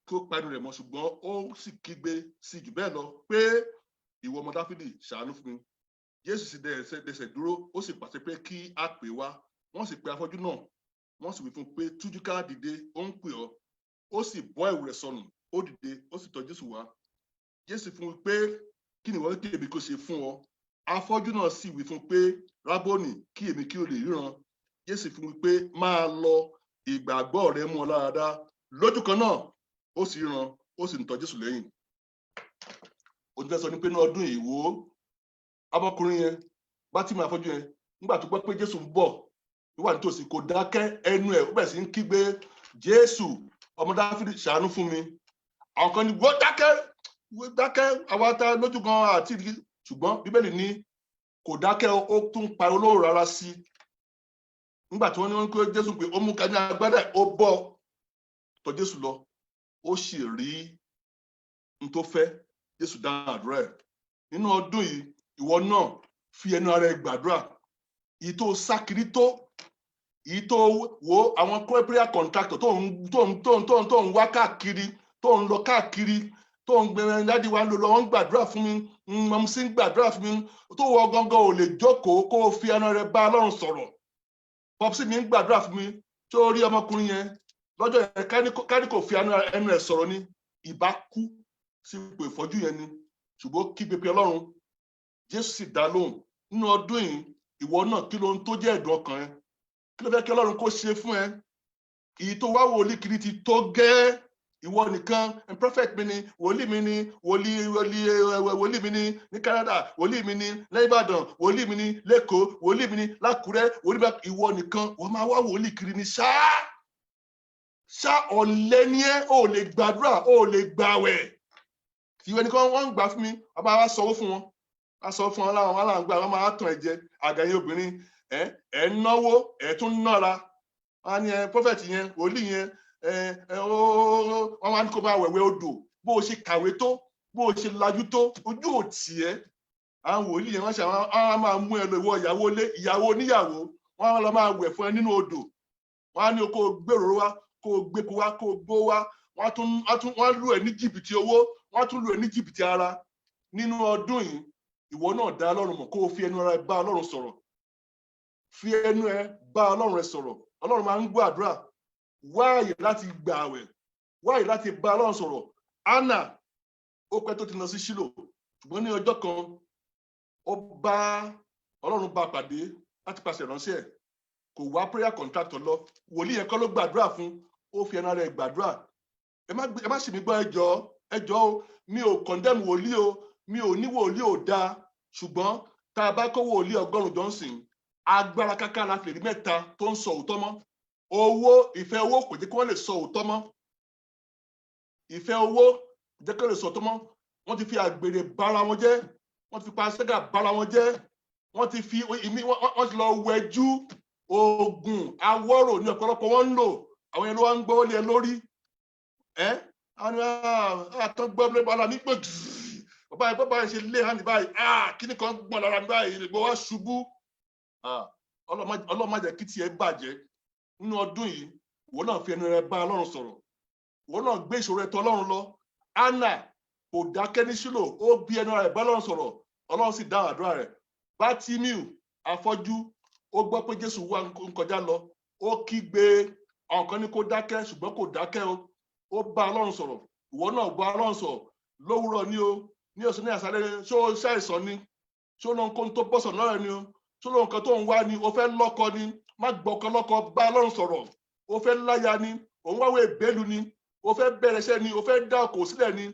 kí ó pa ẹnu rẹ̀ mọ́, ṣùgbọ́n ó sì kígbe sí jù bẹ́ẹ̀ lọ pé, "Ìwọ ọmọ Dáfídì, ṣàánú fún mi." Jésù sì dẹsẹ̀ dúró, ó sì pàṣẹ pé kí á pè wá. Wọ́n sì pe afọ́jú náà, wọ́n sì wí fún un pé, "Tújúká, dìde, ó ń pè ọ́." Ó sì bọ́ ẹ̀wù rẹ̀ sọnù, ó dìde, ó sì tọ̀ Jésù wá. Jésù fún un pé, "Kí ni ìwọ kí èmi kó ṣe fún ọ?" Afọ́jú náà sì wí fún un pé, "Rábónì, kí èmi kí o lè ríran." Jésù fún un pé, "Máa lọ, ìgbàgbọ́ rẹ mú ọ lára dá." Lójú kan náà, ó sì ríran, ó sì ń tọ̀ Jésù lẹ́yìn. Ó ti fẹ́ sọ ní pé ní ọdún yìí, wò ó, ọmọkùnrin yẹn, Bátímì afọ́jú yẹn, nígbà tó gbọ́ pé Jésù ń bọ̀ wà nítòsí, kò dákẹ́ ẹnu ẹ̀, ó bẹ̀rẹ̀ sí ń kígbe, "Jésù, ọmọ Dáfídì, ṣàánú fún mi." Àwọn kan ní, "Wọ́n dákẹ́, wọ́n dákẹ́, àwa ta lójú gan àti ìdí." Ṣùgbọ́n Bíbélì ní kò dákẹ́, ó tún pa olóhùn rárá sí. Nígbà tí wọ́n ní wọ́n kó Jésù pé ó mú ká ní agbádá, ó bọ́ tọ̀ Jésù lọ, ó sì rí n tó fẹ́. Jésù dá àdúrà ẹ̀. Nínú ọdún yìí, ìwọ náà fi ẹnu ara ẹ gbàdúrà. Èyí tó sákiri tó, èyí tó wo àwọn prayer contractor tó ń wá káàkiri, tó ń lọ káàkiri, tó ń gbẹrẹ, "Daddy wa ń lò lọ, wọ́n ń gbàdúrà fún mi, mummy sì ń gbàdúrà fún mi," tó wọ gangan ò lè jókòó kó o fi ẹnu rẹ bá Ọlọ́run sọ̀rọ̀. "Popsi mi ń gbàdúrà fún mi." Tó rí ọmọkùnrin yẹn lọ́jọ́ yẹn, ká ní kò fi ẹnu ẹ̀ sọ̀rọ̀ ni, ìbá kú sí ipò ìfọ́jú yẹn ni. Ṣùgbọ́n ó kígbe pé Ọlọ́run, Jésù sì dá lóhùn. Nínú ọdún yìí, ìwọ náà, kí ló ń tó jẹ́ ẹ̀dùn ọkàn ẹ? Kí ló fẹ́ kí Ọlọ́run kó ṣe fún ẹ? Èyí tó wá wòlíì kiri ti tó gẹ́. Ìwọ nìkan, prophet mi ni, wòlíì mi ni, wòlíì wòlíì wòlíì mi ni ní Canada, wòlíì mi ni lẹ́yìnbàdàn, wòlíì mi ni lẹ́kọ̀ọ́, wòlíì mi ni lákùrẹ́, wòlíì mi. Ìwọ nìkan wọ́n máa wá wòlíì kiri ni ṣáá ṣá. Ọ̀lẹ ni ẹ́, ò lè gbàdúrà, ò lè gbàwẹ̀. Ìwé nìkan wọ́n ń gbà fún mi, wọ́n máa wá sanwó fún wọn, wọ́n sanwó fún wọn láwọn, wọn láwọn gbà, wọ́n máa tàn ẹ̀ jẹ. Àgàyìn obìnrin, ẹ náwó, ẹ tún nára. Wọ́n á ní ẹ prophet yẹn, wòlíì yẹn, ẹ ẹ wọ́n máa ní kó máa wẹ̀wẹ̀ odò. Bó o ṣe kàwé tó, bó o ṣe lajú tó, ojú ò tì ẹ́. Àwọn wòlíì yẹn, wọ́n ṣe àwọn á máa mú ẹ lọ, ìwọ ìyàwó lé, ìyàwó oníyàwó, wọ́n á lọ máa wẹ̀ fún ẹ nínú odò. Wọ́n á ní kó o gbèrò wá, kó o gbépo wá, kó o gbó wá. Wọ́n á tún wọ́n á lù ẹ́ ní jìbìtì owó, wọ́n á tún lù ẹ́ ní jìbìtì ara. Nínú ọdún yìí, ìwọ náà dá Ọlọ́run mọ̀, kó o fi ẹnu ara ẹ bá Ọlọ́run sọ̀rọ̀. Fi ẹnu ẹ bá Ọlọ́run ẹ sọ̀rọ̀. Ọlọ́run máa ń gbọ́ àdúrà. Wá àyè láti gbà àwẹ̀, wá àyè láti bá Ọlọ́run sọ̀rọ̀. Anna, ó pẹ́ tó ti lọ sí Ṣílò, ṣùgbọ́n ní ọjọ́ kan, ó bá Ọlọ́run bá pàdé láti pàṣẹ ìránṣẹ́ ẹ̀. Kò wá prayer contractor lọ, wòlíì yẹn kọ́ ló gbàdúrà fún, ó fi ẹnu ara ẹ̀ gbàdúrà. Ẹ má ṣì mí gbọ́. Ẹ jọ̀ọ́, ẹ jọ̀ọ́ o, mi ò condemn wòlíì o, mi ò ní wòlíì ò dáa, ṣùgbọ́n tá a bá kó wòlíì 100 johnson, agbára káká la fi lè rí mẹ́ta tó ń sọ òótọ́ mọ́. Owó, ìfẹ́ owó kò jẹ́ kí wọ́n lè sọ òótọ́ mọ́. Ìfẹ́ owó kò jẹ́ kí wọ́n lè sọ òótọ́ mọ́. Wọ́n ti fi àgbèrè bára wọn jẹ́, wọ́n ti fi panṣágà bára wọn jẹ́, wọ́n ti fi ìmí, wọ́n ti lọ wẹjú oògùn awọ́rò ní ọ̀pọ̀lọpọ̀ wọn ń lò. Àwọn yẹn ló wá ń gbọ́ lé ẹ lórí ẹ. Àwọn àtọ́ gbọ́ lé bala mi pé bàbá yẹn, bàbá yẹn ṣe lé hàn ní báyìí, kíní kan gbọ́n lára mi báyìí, ìgbọ́ wá ṣubú. Ọlọ́run má jẹ́ kí tiẹ̀ bàjẹ́ nínú ọdún yìí. Ìwọ náà fi ẹnu rẹ bá Ọlọ́run sọ̀rọ̀, ìwọ náà gbé ìṣòro ẹ tọ̀ Ọlọ́run lọ. Anna kò dákẹ́ ní Ṣílò, ó bí ẹnu rẹ̀ bá Ọlọ́run sọ̀rọ̀, Ọlọ́run sì dáhùn àdúrà rẹ̀. Bátímíù afọ́jú, ó gbọ́ pé Jésù wà ń kọjá lọ, ó kígbe. Àwọn kan ní kó dákẹ́, ṣùgbọ́n kò dákẹ́ o, ó bá Ọlọ́run sọ̀rọ̀. Ìwọ náà bá Ọlọ́run sọ̀rọ̀ lówùúrọ̀ ní o, ní ọ̀sán, ní àṣálẹ́. Ṣó o ṣàìsàn ni? Ṣó lóun kó tó bọ́sọ̀ lọ́rẹ̀ ni o? Ṣó lóun kan tó ń wá ni? O fẹ́ lọ́kọ ni? Má gbọ́kọ lọ́kọ, bá Ọlọ́run sọ̀rọ̀. O fẹ́ láya ni? Òun wáwé ìbélu ni? O fẹ́ bẹ̀rẹ̀ iṣẹ́ ni? O fẹ́ dá okòwò sílẹ̀ ni?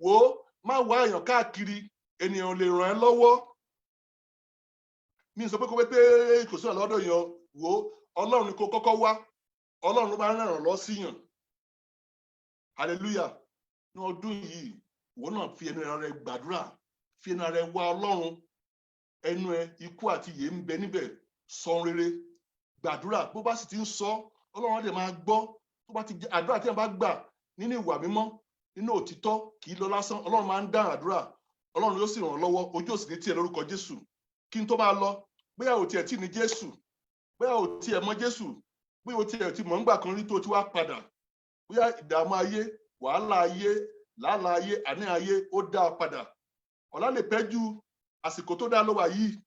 Wò ó, má wá èèyàn káàkiri, ènìyàn lè ràn ẹ́ lọ́wọ́. Mi sọ pé kó pé kò sí ọ̀lọ́dọ̀ èèyàn. Wò ó, Ọlọ́run ni kó kọ́kọ́ wá, Ọlọ́run ló máa ń ràn lọ síyàn. Hallelujah! Ní ọdún yìí, ìwọ náà fi ẹnu rẹ gbàdúrà, fi ẹnu rẹ wá Ọlọ́run. Ẹnu ẹ, ikú àti ìyè ń bẹ níbẹ̀. Sọ rere, gbàdúrà. Bó bá sì ti ń sọ, Ọlọ́run á dẹ̀ máa gbọ́. Tó bá ti jẹ́ àdúrà tí wọ́n bá gbà nínú ìwà mímọ́, nínú òtítọ́, kì í lọ lásán. Ọlọ́run máa ń dáhùn àdúrà, Ọlọ́run yóò sì ràn ọ́ lọ́wọ́. Ojú òsì ní tiẹ̀ lórúkọ Jésù. Kí n tó máa lọ, bóyá ò tiẹ̀ tí ní Jésù, bóyá ò tiẹ̀ mọ Jésù, bóyá ò tiẹ̀ tí mọ̀ ń gbà kan rí tó ti wá padà, bóyá ìdààmú ayé, wàhálà ayé, làálàá ayé, àní ayé, ó dá ọ padà, ọ̀la lè pẹ́ ju. Àsìkò tó dá ló wà yìí.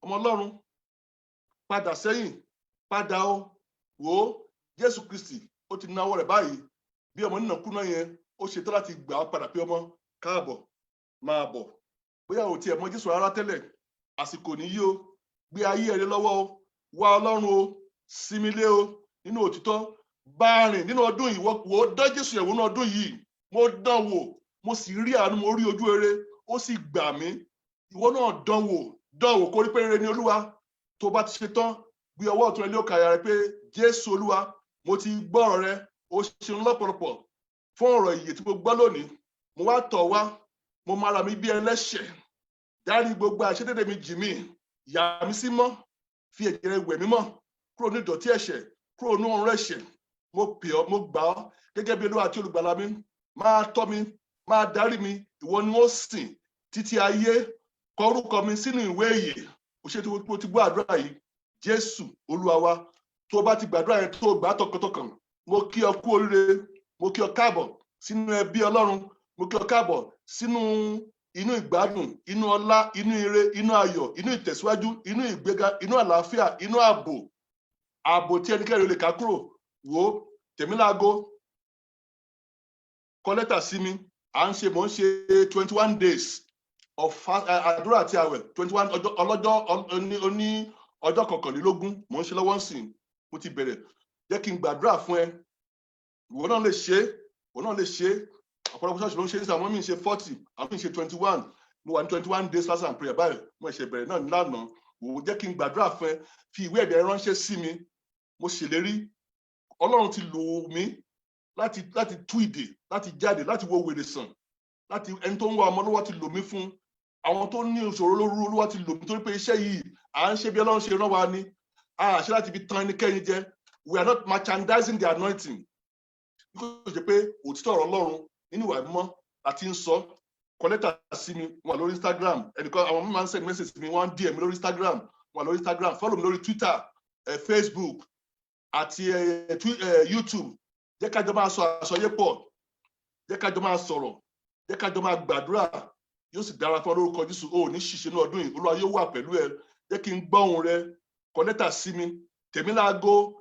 Ọmọ Ọlọ́run, padà sẹ́yìn, padà o. Wò ó, Jésù Kristi ó ti náwó rẹ̀ báyìí bí ọmọ nínàkúnà yẹn, ó ṣetán láti gbà á padà pé, "Ọmọ, káàbọ̀, máa bọ̀." Bóyá ò tiẹ̀ mọ Jésù rárá tẹ́lẹ̀, àsìkò nìyí o. Gbé ayé rẹ lọ́wọ́ o, wá Ọlọ́run o, sinmi lé o nínú òtítọ́, bá a rìn nínú ọdún yìí. Wò ó, dán Jésù yẹ̀wò nínú ọdún yìí. Mo dán wò, mo sì rí àánú, mo rí ojú rere, ó sì gbà mí. Ìwọ náà dán wò, dán wò kó rí pé rere ni Olúwa. Tó bá ti ṣe tán, gbé ọwọ́ ọ̀tún rẹ lé ọkàn àyà rẹ pé, "Jésù Olúwa, mo ti gbọ́ ọ̀rọ̀ rẹ. O ṣeun lọ́pọ̀lọpọ̀ fún ọ̀rọ̀ ìyè tí mo gbọ́ lónìí. Mo wá tọ̀ wá, mo máa ra mi bí ẹlẹ́ṣẹ̀. Dárí gbogbo àìṣedéédé mi jì mí, yà mí sí mọ́, fi ẹ̀jẹ̀ rẹ wẹ̀ mí mọ́ kúrò ní ìdọ̀tí ẹ̀ṣẹ̀, kúrò ní ọ̀run ẹ̀ṣẹ̀. Mo pè ọ́, mo gbà ọ́ gẹ́gẹ́ bí Olúwa àti olùgbàlà mi. Máa tọ́ mi, máa darí mi. Ìwọ ni ó sìn títí ayé. Kọ orúkọ mi sínú ìwé ìyè." O ṣe tí mo ti gbọ́ àdúrà yìí, Jésù Olúwa wa. Tó o bá ti gbàdúrà yẹn, tó o gbà á tọkàntọkàn, mo kí ọ kú oríire, mo kí ọ káàbọ̀ sínú ẹbí Ọlọ́run, mo kí ọ káàbọ̀ sínú inú ìgbádùn, inú ọlá, inú ire, inú ayọ̀, inú ìtẹ̀síwájú, inú ìgbéga, inú àlàáfíà, inú ààbò, ààbò tí ẹnikẹ́ni ò lè ká kúrò. Wò ó, tẹ̀míláago, kọ lẹ́tà sí mi. À ń ṣe, mò ń ṣe 21 days of àdúrà àti àwẹ̀, 21 ọjọ́, ọlọ́jọ́ oní ọjọ́ 21. Mò ń ṣe lọ́wọ́ ń sìn, mo ti bẹ̀rẹ̀. Jẹ́ kí n gbàdúrà fún ẹ. Ìwọ náà lè ṣe é, ìwọ náà lè ṣe é. Ọ̀pọ̀lọpọ̀ ṣọ́ọ̀ṣì ló ń ṣe é sí. Àwọn míì ń ṣe 40, àwọn míì ń ṣe 21. Mo wà ní 21 days fast and prayer báyìí, mo ṣe bẹ̀rẹ̀ náà lánàá. Wò ó, jẹ́ kí n gbàdúrà fún ẹ. Fi ìwé ẹ̀dẹ̀ ránṣẹ́ sí mi. Mo ṣèlérí, Ọlọ́run ti lò mí láti tú ìdè, láti jáde, láti wo wèrè sàn, láti ẹni tó ń wá ọmọ lọ́wọ́ ti lò mí fún àwọn tó ní ìṣòro lóru. Olúwa ti lò mí torí pé iṣẹ́ yìí, à ń ṣe bí Ọlọ́run ṣe rán wa ni. A ṣe láti fi tan ẹnikẹ́ni jẹ. We are not merchandising the anointing, bí kò ṣe pé òtítọ́ ọ̀rọ̀ Ọlọ́run nínú ìwà mímọ́ àti ń sọ. Kọ lẹ́tà sí mi. Wà lórí Instagram, ẹnìkan, àwọn mímọ́ máa ń send message sí mi, wọ́n ń DM mi lórí Instagram. Wà lórí Instagram, follow mi lórí Twitter, Facebook àti YouTube. Jẹ́ ká jọ máa sọ àsọyé pọ̀, jẹ́ ká jọ máa sọ̀rọ̀, jẹ́ ká jọ máa gbàdúrà. Yóò sì dára fún ọ lórúkọ Jésù. O ò ní ṣìṣe ní ọdún yìí, Olúwa yóò wà pẹ̀lú ẹ. Jẹ́ kí n gbọ́ ohùn rẹ. Kọ lẹ́tà sí mi, tèmi láago.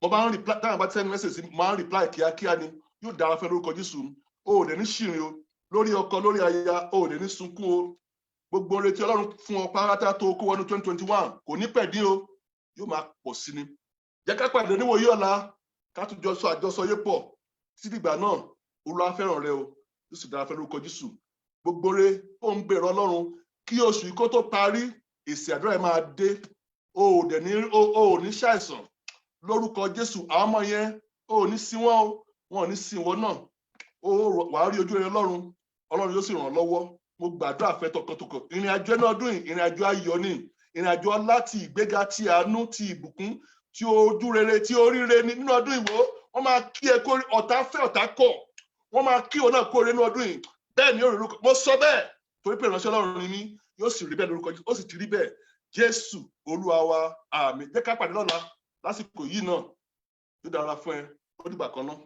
Mo máa ń reply táwọn bá ti send message sí mi, mo máa ń reply kíákíá ni. Yóò dára fún ẹ lórúkọ Jésù. O ò dẹ̀ ní ṣìrìn o, lórí ọkọ, lórí aya, o ò dẹ̀ ní sunkún o. Gbogbo oore tí Ọlọ́run fún ọ pátá tó kó wọnú 2021 kò ní pẹ̀dín o, yóò máa pọ̀ sí ni. Jẹ́ ká pàdé níwòyí ọ̀la, ká tún jọ sọ àjọsọ yé pọ̀. Títí dìgbà náà, Olúwa fẹ́ràn rẹ o, yóò sì dára fẹ́ lórúkọ Jésù. Gbogbo re ó ń bèrè Ọlọ́run kí oṣù yìí kó tó parí, èsì àdúrà ẹ máa dé. O ò dẹ̀ ní, o ò ní ṣàìsàn lórúkọ Jésù. Àwọn ọmọ yẹn, o ò ní sí wọn o, wọn ò ní sí wọn náà. O wàá rí ojú rere Ọlọ́run, Ọlọ́run yóò sì ràn ọ́ lọ́wọ́. Mo gbàdúrà fẹ́ tọkàntọkàn, ìrìn àjò ẹnu ọdún yìí, ìrìn àjò ayọ̀ ni, ìrìn àjò ọlá, ti ìgbéga, ti àánú, ti ìbùkún, ti ojú rere, ti oríire ni nínú ọdún ìwò. Wọ́n máa kí ẹ kó ọ̀tá fẹ́, ọ̀tá kọ̀, wọ́n máa kí òun náà kó oore nínú ọdún yìí. Bẹ́ẹ̀ ni ó rí lórúkọ. Mo sọ bẹ́ẹ̀ torí pé ìránṣẹ́ Ọlọ́run ni mí. Yóò sì rí bẹ́ẹ̀ lórúkọ Jésù. Ó sì ti rí bẹ́ẹ̀. Jésù Olúwa wa, àmín. Jẹ́ ká pàdé lọ́la lásìkò yìí náà. Yóò dára fún ẹ. Ó dìgbà kan náà.